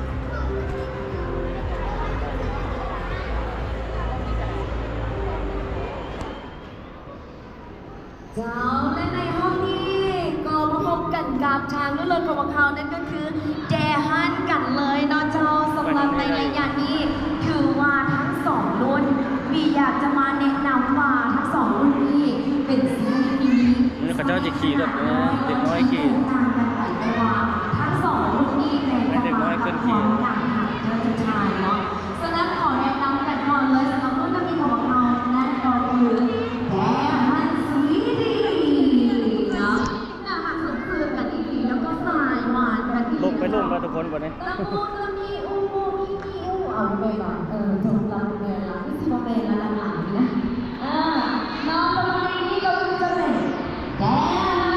ເຈົ້າ ແລະ ໃນຫ້ອງນີ້ກໍມາພົບກັນກັບທາງລຸ້ນເລີດຂອງພວກເຮົາ ນັ້ນກໍຄືແດຮັນກັນເລີຍເນາະເຈົ້າ. ສຳລັບໃນໄລຍະນີ້ ຖືວ່າທັງສອງລຸ້ນ ມີຢາກຈະມາແນະນຳວ່າທັງສອງລຸ້ນນີ້ເປັນຊາຍທີ່ມີ ນີ້ເຂົາເຈົ້າຈະຂີ່ລົດເນາະ ເດັກນ້ອຍຂີ່ ແຕກຕ່າງກັນໄປ ແຕ່ວ່າທັງສອງລຸ້ນນີ້ແມ່ນຈະມາກັບຄວາມໜັກແຮງເດີທຸກທ່ານເນາະ. ສະນັ້ນຂໍແນະນຳກັນກ່ອນເລີຍ ສຳລັບລຸ້ນທຳອິດຂອງພວກເຮົາ ນັ້ນກໍຄື ແດຮັນ ຊີດີ ເນາະ. ໜ້າຮັກສົມຊື່ກັນອີ່ຫຼີ ແລ້ວກໍສາຍຫວານກັນອີ່ຫຼີ ລົງໄປລົງແລ້ວທຸກຄົນບັດນີ້ ລະມຸນລະມີ ອູ່ມູ່ມີມີ ອູ່ ເອົາແມ່ນບໍ່ ເອີ ຈົບລະ ແມ່ນລະ ຄືຊິບໍ່ແມ່ນລະ ຫຼັງໆນີ້ນະ. ເອີ ເນາະ ສຳລັບໃນນີ້ກໍຄືຈະເປັນ ແດ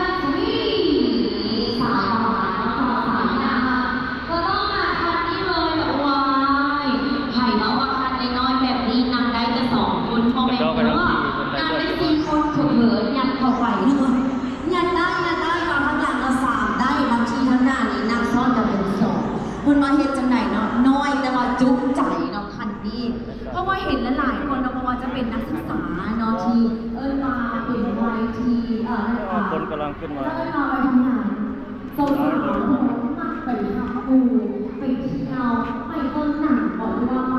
ນທຣີ ສາຍຫວານເນາະ ສາຍໜ້າຮັກ ກໍຕ້ອງມາຄັນນີ້ເລີຍ ໂອ້ຍ ໃຜເວົ້າວ່າຄັນນ້ອຍໆແບບນີ້ນັ່ງໄດ້ແຕ່ສອງຄົນ ບໍ່ແມ່ນເດີ ນັ່ງໄດ້ສີ່ຄົນ ເຜີໆຍັດເຂົ້າໄປ ຍັດໄດ້ ຍັດໄດ້ ມາຂ້າງຫຼັງເນາະ ສາມໄດ້ ບາງທີທາງໜ້ານີ້ນັ່ງຊ້ອນກັນເປັນສອງ ເພິ່ນວ່າເຮັດຈັ່ງໃດເນາະ ນ້ອຍແຕ່ວ່າຈຸໃຈເນາະ ຄັນນີ້ ເພາະວ່າເຫັນຫຼາຍໆຄົນເນາະ ບໍ່ວ່າຈະເປັນນັກສຶກສາເນາະ ທີ່ເອີ້ນວ່າເປັນໄວທີ່ ເອີ ນັ້ນ ຄົນກຳລັງຂຶ້ນມາ ເອີ້ນວ່າໄວທຳງານ ສາວໆ ມັກໄປຮັບໝູ່ ໄປທ່ຽວ ໄປເບິ່ງໜັງ ບໍ່ ຫຼືວ່າໄປ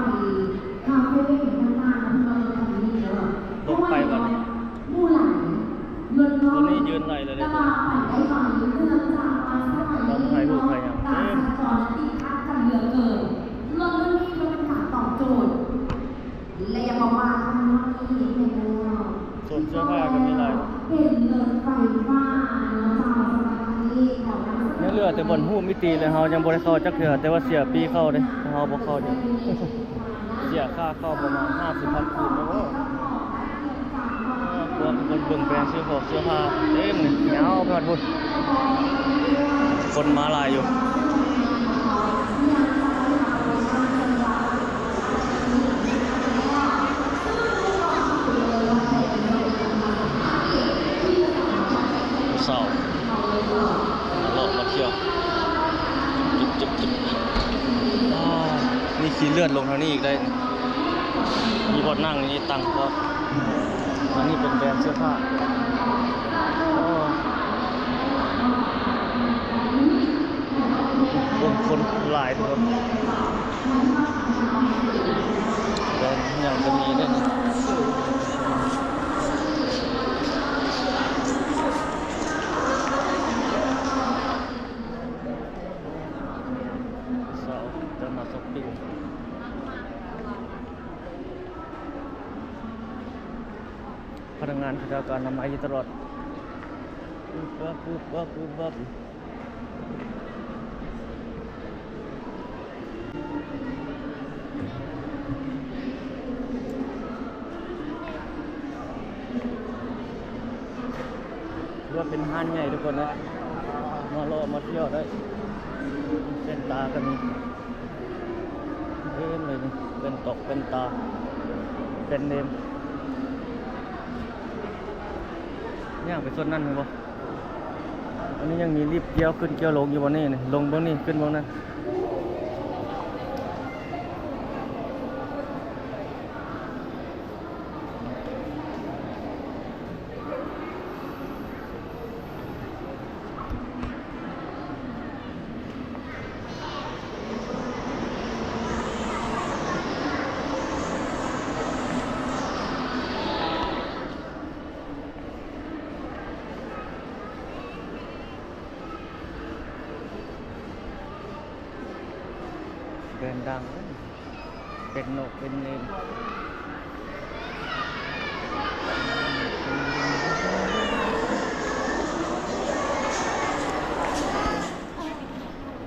ຄາເຟຕ່າງໆ ເພິ່ນວ່າເບິ່ງຄັນນີ້ເດີ ລົງໄປບັດນີ້ ໝູ່ຫຼາຍ ລົດນ້ອຍ ໂຕນີ້ຢືນໄຫຼເລີຍເດ້ ແຕ່ວ່າໄປໄດ້ໄວ ເນື່ອງຈາກວ່າສະໄໝນີ້ເນາະ ການສັນຈອນຕິດຂັດກັນເຫຼືອເກີນ ລົດລຸ້ນນີ້ເປັນການຕອບໂຈດ ແລະ ຢາກບອກວ່າທາງໂນ້ນນີ້ແມ່ນແລ້ວ ໂຊນເສື້ອຜ້າກໍມີຫຼາຍ ເປັນລົດໄຟຟ້າເນາະເຈົ້າ ສຳລັບຄັນນີ້ ຍັງເຫຼືອແຕ່ບ່ອນຮູບມິຕິ ແລະ ເຮົາຍັງບໍ່ໄດ້ເຂົ້າຈັກເທື່ອ ແຕ່ວ່າເສຍປີ້ເຂົ້າເດ້ ເຮົາບໍ່ເຂົ້າເດ້ ເສຍຄ່າເຂົ້າປະມານຫ້າສິບພັນກີບແລ້ວ ພວກຄົນເບິ່ງແບຣນຊື້ຂອງເສື້ອຜ້າເຕັມ ຍາວໄປຮອດພຸ້ນ ຄົນມາຫຼາຍຢູ່ ຜູ້ສາວ ເລາະມາທ່ຽວ ຈຸບໆໆ ອາ ມີຂີ້ເລື່ອນລົງທາງນີ້ອີກໄດ້ ມີບ່ອນນັ່ງນີ້ຕັ້ງພ້ອມ ອັນນີ້ເປັນແບຣນເສື້ອຜ້າ ໂອ້ ຄົນ ຄົນຫຼາຍເດີ ແບຣນຫຍັງກໍມີເດ້ນີ້ ສາວຈະມາຊັອບປິງ. ພະນັກງານເຂົາເຈົ້າກໍອະນາໄມຢູ່ຕະຫຼອດ. ຖືວ່າເປັນຮ້ານໃຫຍ່ທຸກຄົນເອີຍ ມາເລາະມາທ່ຽວໄດ້. ແວ່ນຕາກໍມີເຕັມເລີຍນີ້ ແວ່ນຕອກແວ່ນຕາ ແບຣນເນມ. ຍ່າງໄປໂຊນນັ້ນແມ່ນບໍ່? ອັນນີ້ຍັງມີລິບກ້ຽວຂຶ້ນກ້ຽວລົງຢູ່ບໍ່ນີ້ ນີ້ ລົງເບິ່ງນີ້ ຂຶ້ນເບິ່ງນັ້ນ. ແບຣນດັງ ເປັນນົກເປັນເນມ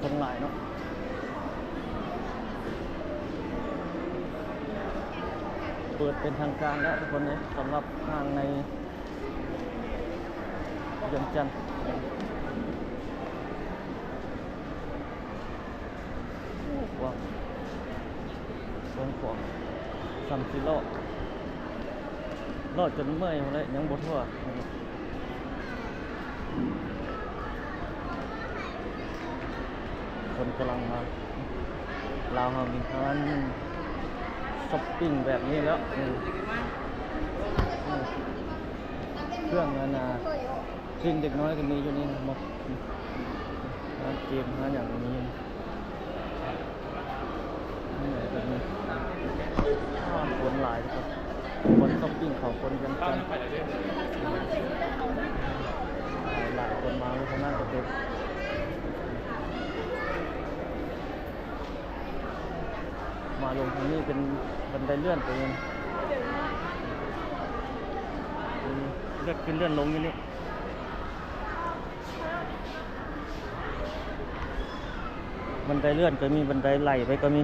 ຄົນຫຼາຍເນາະ. ເປີດເປັນທາງການແລ້ວທຸກຄົນເອີຍ ສຳລັບຫ້າງໃນວຽງຈັນ. ໂອ້ ກວ້າງ ກວ້າງຂວາງ ສ່ຳຊິເລາະ ເລາະຈົນເມື່ອຍພຸ້ນແຫຼະ ຍັງບໍ່ທົ່ວ. ຄົນກຳລັງມາ ລາວເຮົາມີຮ້ານຊັອບປິງແບບນີ້ແລ້ວ. ອືມ ອືມ ເຄື່ອງອັນນ່າ ຫຼິ້ນເດັກນ້ອຍກໍມີຢູ່ນີ້ນະ ຮ້ານເກມ ຮ້ານຫຍັງກໍມີຢູ່ນີ້. ຄົນຫຼາຍ ຄົນຊັອບປິງເຂົາ ຄົນກັນ ຫຼາຍໆ ຄົນມາຢູ່ທາງນັ້ນກໍເຕັມ. ມາລົງທາງນີ້ເປັນບັນໄດເລື່ອນໄປເອງ ເລື່ອນຂຶ້ນເລື່ອນລົງຢູ່ນີ້. ບັນໄດເລື່ອນກໍມີ ບັນໄດໄຫຼໄປກໍມີ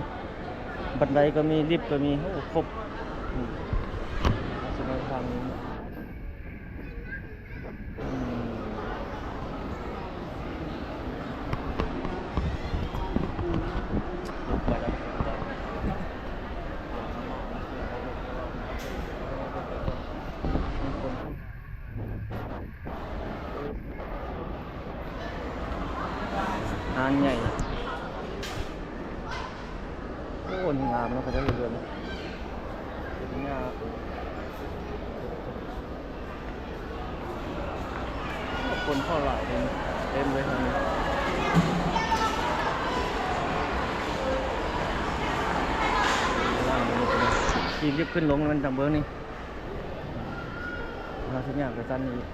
ບັນໄດກໍມີ ລິບກໍມີ ໂອ້ ຄົບ. ອືມ ສະໄໝທາງນີ້ ອືມ ລົງໄປແລ້ວ. ຮ້ານໃຫຍ່ ໂອ້ ງາມເນາະ ເຂົາເຈົ້າເຮັດເຮືອນເປັນຫຍ້າ. ຄົນເຂົ້າຫຼາຍເລີຍ ເຕັມເລີຍທາງນີ້. ຂີ່ລິບຂຶ້ນລົງແມ່ນຈັ່ງເບິ່ງນີ້ ເຮົາຊິຍ່າງໄປຊັ້ນນີ້ອີກ.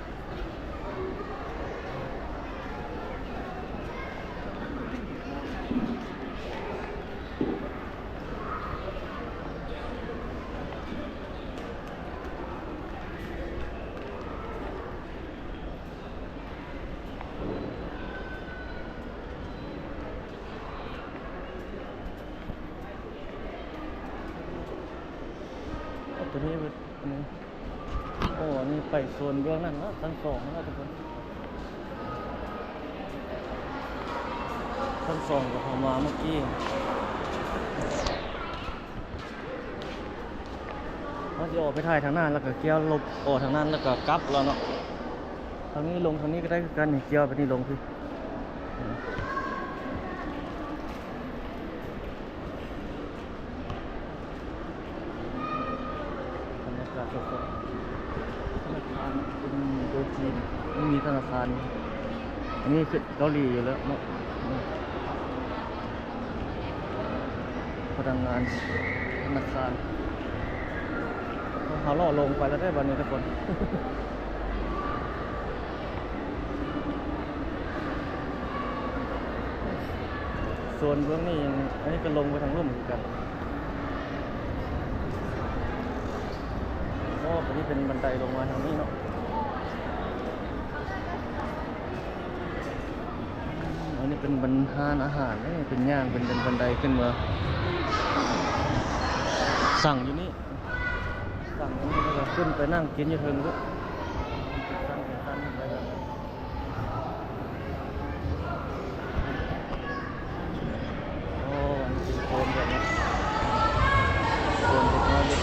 ໂອ້ ຕົວນີ້ເບິດ ອັນນີ້ ໂອ້ ອັນນີ້ໄປໂຊນເບື້ອງນັ້ນເນາະ ຊັ້ນສອງນັ້ນເນາະທຸກຄົນ. ຊັ້ນສອງກໍເຂົ້າມາເມື່ອກີ້ ເຮົາຊິອອກໄປຖ່າຍທາງໜ້າ ແລ້ວກໍກ່ຽວລົບອອກທາງນັ້ນ ແລ້ວກໍກັບແລ້ວເນາະ. ທາງນີ້ລົງ ທາງນີ້ກໍໄດ້ຄືກັນນີ້ ກ່ຽວໄປນີ້ລົງພີ້. ບັນຍາກາດສົດໆ ທະນາຄານເປັນໂຕຈີນ ມັນມີທະນາຄານ ອັນນີ້ຄືເກົາຫຼີຢູ່ແລ້ວເນາະ. ພະນັກງານທະນາຄານ ເຮົາເລາະລົງໄປແລ້ວເດີບັດນີ້ທຸກຄົນ. ໂຊນເບື້ອງນີ້ ອັນນີ້ກໍລົງໄປທາງລຸ່ມຄືກັນ. ໂອ້ ໂອ້ ອັນນີ້ເປັນບັນໄດລົງມາທາງນີ້ເນາະ. ອັນນີ້ເປັນບັນ ຮ້ານອາຫານເດ້ ເປັນຍ່າງ ເປັນ ເປັນບັນໄດຂຶ້ນມາ ສັ່ງຢູ່ນີ້ ສັ່ງຢູ່ນີ້ ແລ້ວກໍຂຶ້ນໄປນັ່ງກິນຢູ່ເທິງພຸ້ນ ເປັນຊັ້ນເປັນຊັ້ນຂຶ້ນໄປແບບນີ້. ໂອ້ ອັນນີ້ເປັນໂຊນແບບນີ້ ໂຊນເດັກນ້ອຍເລັກ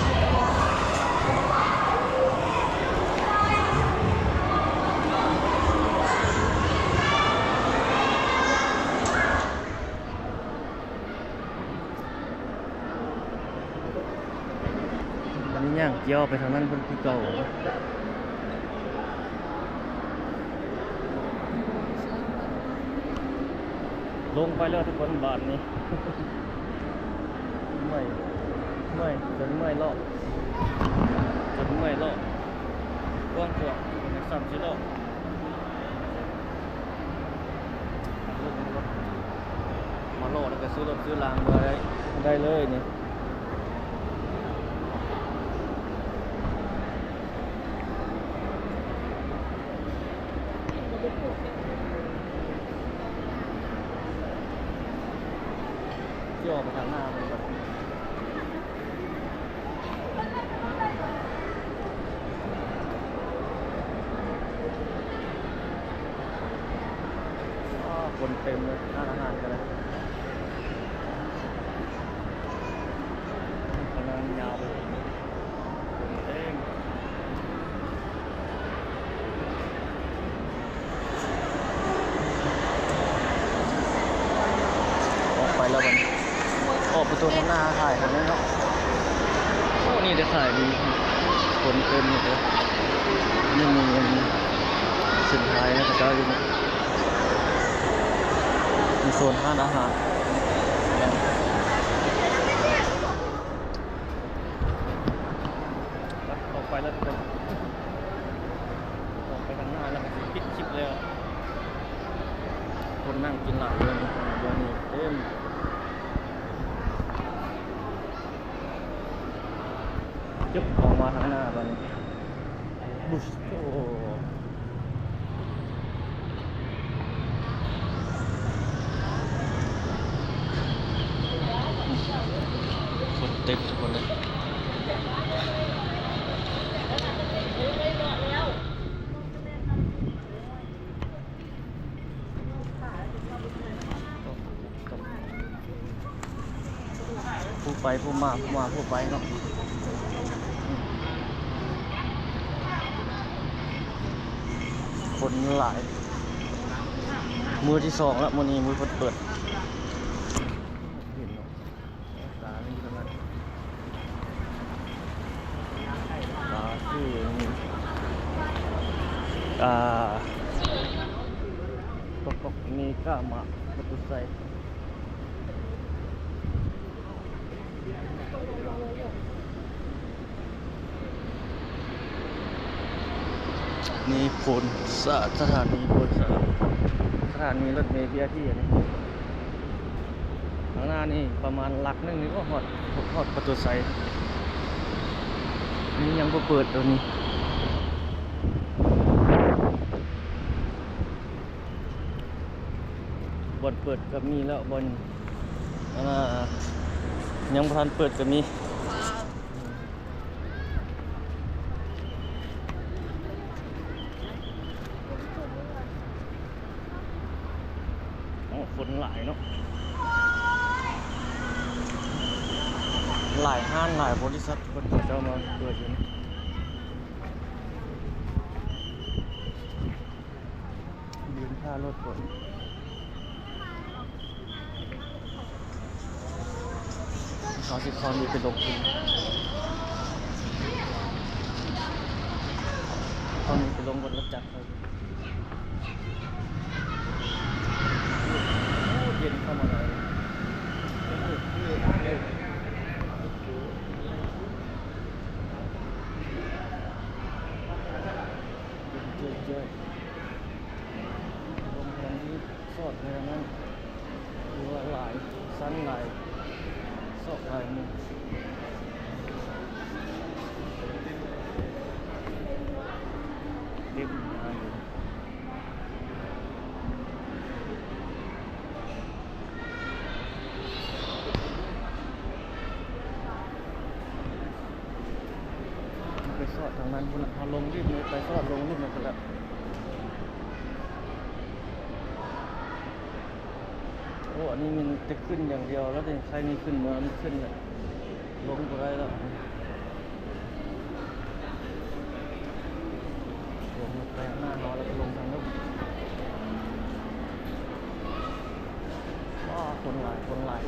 ບັດນີ້ຍ່າງກ່ຽວໄປທາງນັ້ນເພິ່ນຄືເກົ່າ. ລົງໄປແລ້ວທຸກຄົນບາດນີ້ ເມື່ອຍ ເມື່ອຍ ຈົນເມື່ອຍເລາະ ຈົນເມື່ອຍເລາະ ກວ້າງຂວາງ ສາມສີ່ເລາະ. ມາເລາະແລ້ວກໍຊື້ລົດຊື້ລາງໄດ້ ໄດ້ເລີຍນີ້. ຊິອອກໄປທາງໜ້າມັນກ່ອນ. ອ້າ ຄົນເຕັມເລີຍ ຮ້ານອາຫານກໍໄດ້ ກຳລັງຍາວໄປເລີຍ ຄົນເຕັມ. ອອກໄປແລ້ວບັດນີ້ ອອກໄປຕົວທາງໜ້າຂາຍຂອງນີ້ເນາະ. ໂອ້ ນີ້ໄດ້ຂາຍດີ ຄົນເຕັມເລີຍເດີ. ນີ້ມີເສັ້ນທາງໃຫ້ເຂົາເຈົ້າຢູ່ນີ້ ມີໂຊນຮ້ານອາຫານ. ອອກໄປແລ້ວທຸກຄົນ ອອກໄປທາງໜ້າແລ້ວກໍຊິປິດຄລິບແລ້ວ. ຄົນນັ່ງກິນຫຼາຍຢູ່ ດຽວນີ້ເຕັມ. ຈຶບ ອອກມາທາງໜ້າບາດນີ້ ບຸດ ໂອ້ ຄົນເຕັມທຸກຄົນເລີຍ. ຜູ້ໄປຜູ້ມາ ຜູ້ມາຜູ້ໄປເນາະ ຄົນຫຼາຍ. ມື້ທີສອງລະ ມື້ນີ້ມື້ເພິ່ນເປີດ. ສາມີປະມານ ສາຄື ອ່າ ກອກ ກອກ ເມກາມາ ປະຕູໄຊ. ນີ້ໂພນສະ ສະຖານີໂພນສະ ສະຖານີລົດເມ ບີອາທີ ອັນນີ້. ຂ້າງໜ້ານີ້ປະມານຫຼັກໜຶ່ງນີ້ກໍຮອດ ຮອດປະຕູໄຊ. ນີ້ຍັງບໍ່ເປີດໂຕນີ້. ບ່ອນເປີດກໍມີແລ້ວ ບ່ອນ ອ່າ ຍັງບໍ່ທັນເປີດກໍມີ. ໂອ້ ຄົນຫຼາຍເນາະ ຫຼາຍຮ້ານຫຼາຍບໍລິສັດເພິ່ນເຂົາເຈົ້າມາເປີດຢູ່ນີ້. ຢືນຖ້າລົດກ່ອນ ເຮົາຊິເຂົ້ານີ້ໄປລົງທຶນ ເຂົ້ານີ້ໄປລົງລົດຈັກເຮົາ. ໂອ້ ເຢັນເຂົ້າມາແລ້ວ ເຢັນເຈີຍໆ ລົງທາງນີ້ ຊອດແນວນັ້ນ ຫຼືວ່າຫຼາຍຊັ້ນ ຫຼາຍຊອກ ຫຼາຍມຸມ. ສອດທາງນັ້ນພຸ້ນລະ ເຮົາລົງລິບນີ້ໄປ ສອດລົງລິບນີ້ພຸ້ນລະ. ໂອ້ ອັນນີ້ມີແຕ່ຂຶ້ນຢ່າງດຽວແລ້ວເດ ໃຄ່ມີຂຶ້ນມາ ມີຂຶ້ນແລ້ວ ລົງບໍ່ໄດ້ແລ້ວ. ລົງໄປຂ້າງໜ້າເຮົາ ແລ້ວກໍລົງທາງນັ້ນ. ວ້າ ຄົນຫຼາຍ ຄົນຫຼາຍ.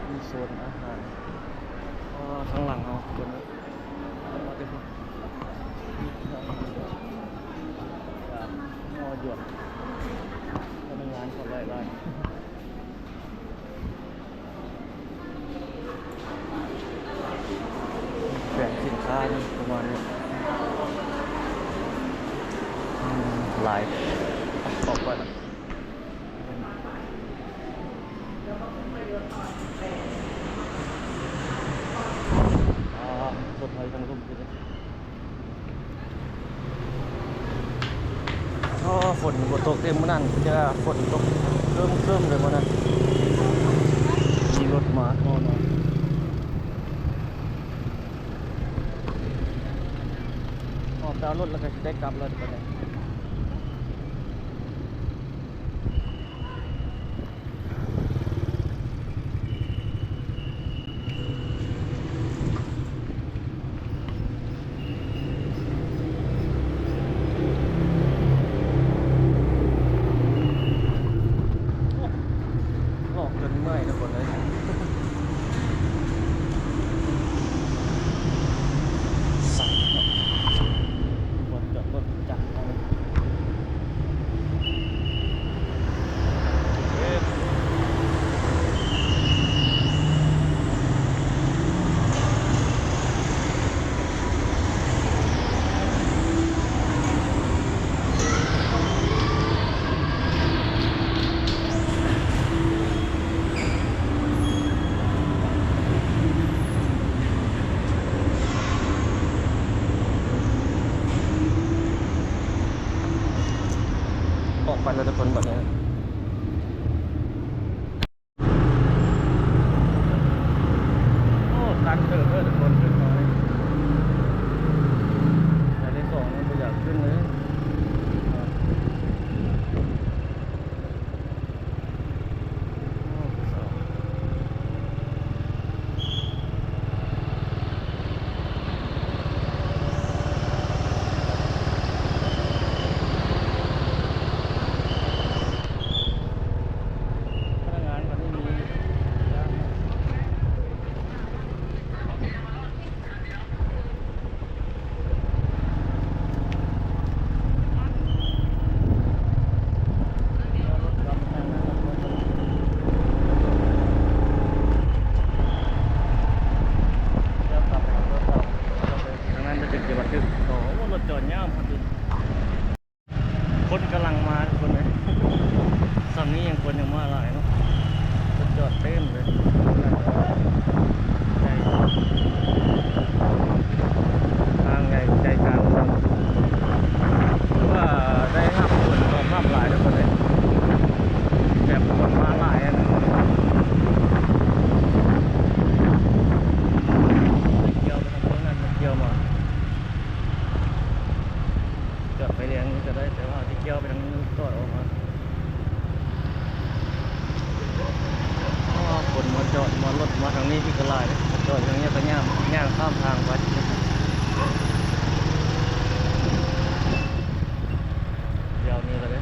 ມີໂຊນອາຫານ ອໍ ທາງຫຼັງເຮົາຄົນ ມາແຕ່ພຸ້ນ ຮໍຢວນ ພະນັກງານເຂົາຫຼາຍໆ. ແບບສິນຄ້ານີ້ປະມານນີ້ ອືມ ຫຼາຍ ອອກໄປລະ. ອ່າ ລົດໄຟທາງລຸ່ມຢູ່ເດ້. ອໍ ຝົນບໍ່ຕົກເດ້ມື້ນັ້ນ ຈະຝົນຕົກເຄິ່ມໆເລີຍມື້ນັ້ນ ມີລົດມາ ອໍ ອອກໄປເອົາລົດແລ້ວກໍຊິໄດ້ກັບແລ້ວບັດນີ້. ຫຼອກຈົນເມື່ອຍທຸກຄົນເອີຍ. ສັກເນາະ ບ່ອນຈອດລົດຈັກເຮົາ. ອອກໄປແລ້ວທຸກຄົນບັດນີ້. ໂອ້ ຕັນເຕີບເດີທຸກຄົນ ຂຶ້ນມານີ້ ໄປເລກສອງນີ້ບໍ່ຢາກຂຶ້ນເລີຍ. ພະນັກງານເຂົານີ້ມີ ທາງນັ້ນຈະເປັນເກຍບັນທຶກ. ໂອ້ ລົດຈອດຍາວພຸ້ນຕິ. ຄົນກຳລັງມາທຸກຄົນເອີຍ ຊ່ຳນີ້ຍັງຄົນຍັງມາຫຼາຍເນາະ ຄົນຈອດເຕັມເລີຍ. ໃຈ ທາງໃຫຍ່ໃຈກາງເມືອງ ຄືວ່າໄດ້ຮັບຜົນຕອບຮັບຫຼາຍທຸກຄົນເອີຍ ແບບຄົນມາຫຼາຍຫັ້ນນະ. ກ່ຽວໄປທາງເມືອງນັ້ນ ກ່ຽວມາ ຈອດໄຟແດງນີ້ກໍໄດ້ ແຕ່ວ່າຊິກ່ຽວໄປທາງນີ້ ຈອດອອກມາ. ອໍ ຄົນມາຈອດ ມາລົດມາທາງນີ້ ທີ່ກໍຫຼາຍເດ້ ຈອດທາງນີ້ກໍຍ່າງ ຍ່າງຂ້າມທາງໄປ. ດຽວນີ້ກໍໄດ້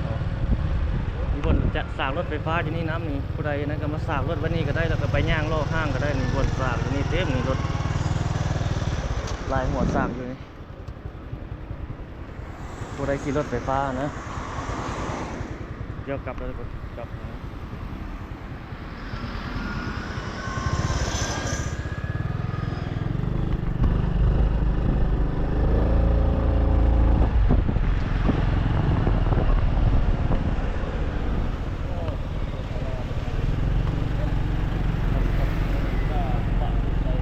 ມີບ່ອນຈະສາກລົດໄຟຟ້າຢູ່ນີ້ນຳນີ້ ຜູ້ໃດນັ້ນກໍມາສາກລົດໄວ້ນີ້ກໍໄດ້ ແລ້ວກໍໄປຍ່າງເລາະຫ້າງກໍໄດ້. ມີບ່ອນສາກຢູ່ນີ້ເຕັມນີ້ ລົດຫຼາຍຫົວສາກຢູ່ນີ້. ຜູ້ໃດຂີ່ລົດໄຟຟ້ານະ ດຽວກັບແລ້ວ ກັບ. ໂອ້ ໂຄດໜ້າລັກ. ປະໃສ່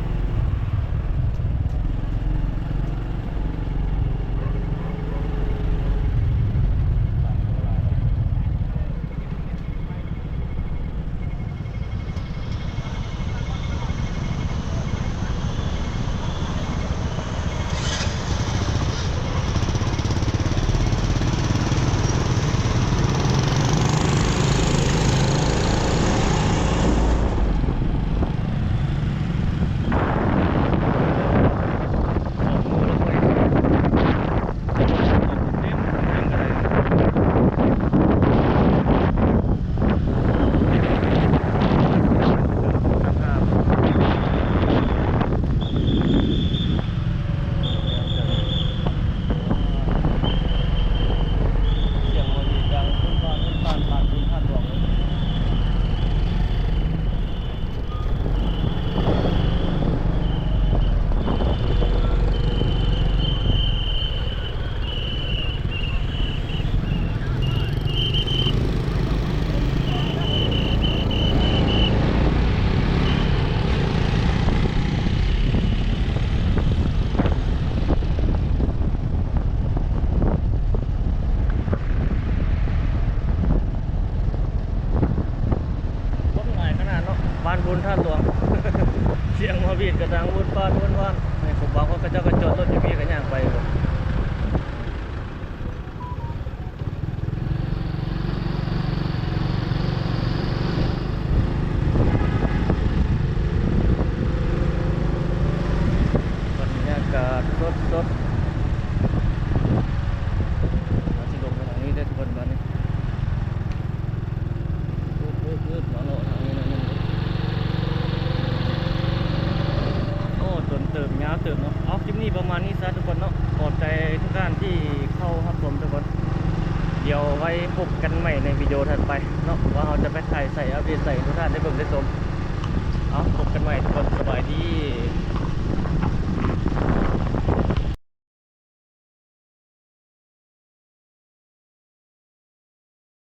ຍັງມາວຽດກະດັງວຸນປາດວຸນວານ ໃຫ້ຄົນບາງຄົນເຂົາເຈົ້າກໍຈອດລົດຢູ່ພີ້ກໍຍ່າງໄປ. ບັນຍາກາດສົດໆ ເຮົາຊິລົງໄປທາງນີ້ເດີທຸກຄົນ ບາດນີ້. ອືດໆ ມາເລາະທາງນີ້ໜ້ອຍໜຶ່ງ. ໂອ້ ດົນເຕີບ ຍາວເຕີບເນາະ. ເອົາ ຄລິບນີ້ປະມານນີ້ຊະທຸກຄົນເນາະ. ຂອບໃຈທຸກທ່ານທີ່ເຂົ້າຮັບຊົມທຸກຄົນ. ດຽວໄວ້ພົບກັນໃໝ່ໃນວິດີໂອຖັດໄປເນາະ ວ່າເຮົາຈະໄປຖ່າຍໃສ ອັບເດດໃສ ໃຫ້ທຸກທ່ານໄດ້ເບິ່ງໄດ້ຊົມ. ເອົາ ພົບກັນໃໝ່ທຸກຄົນ ສະບາຍດີ.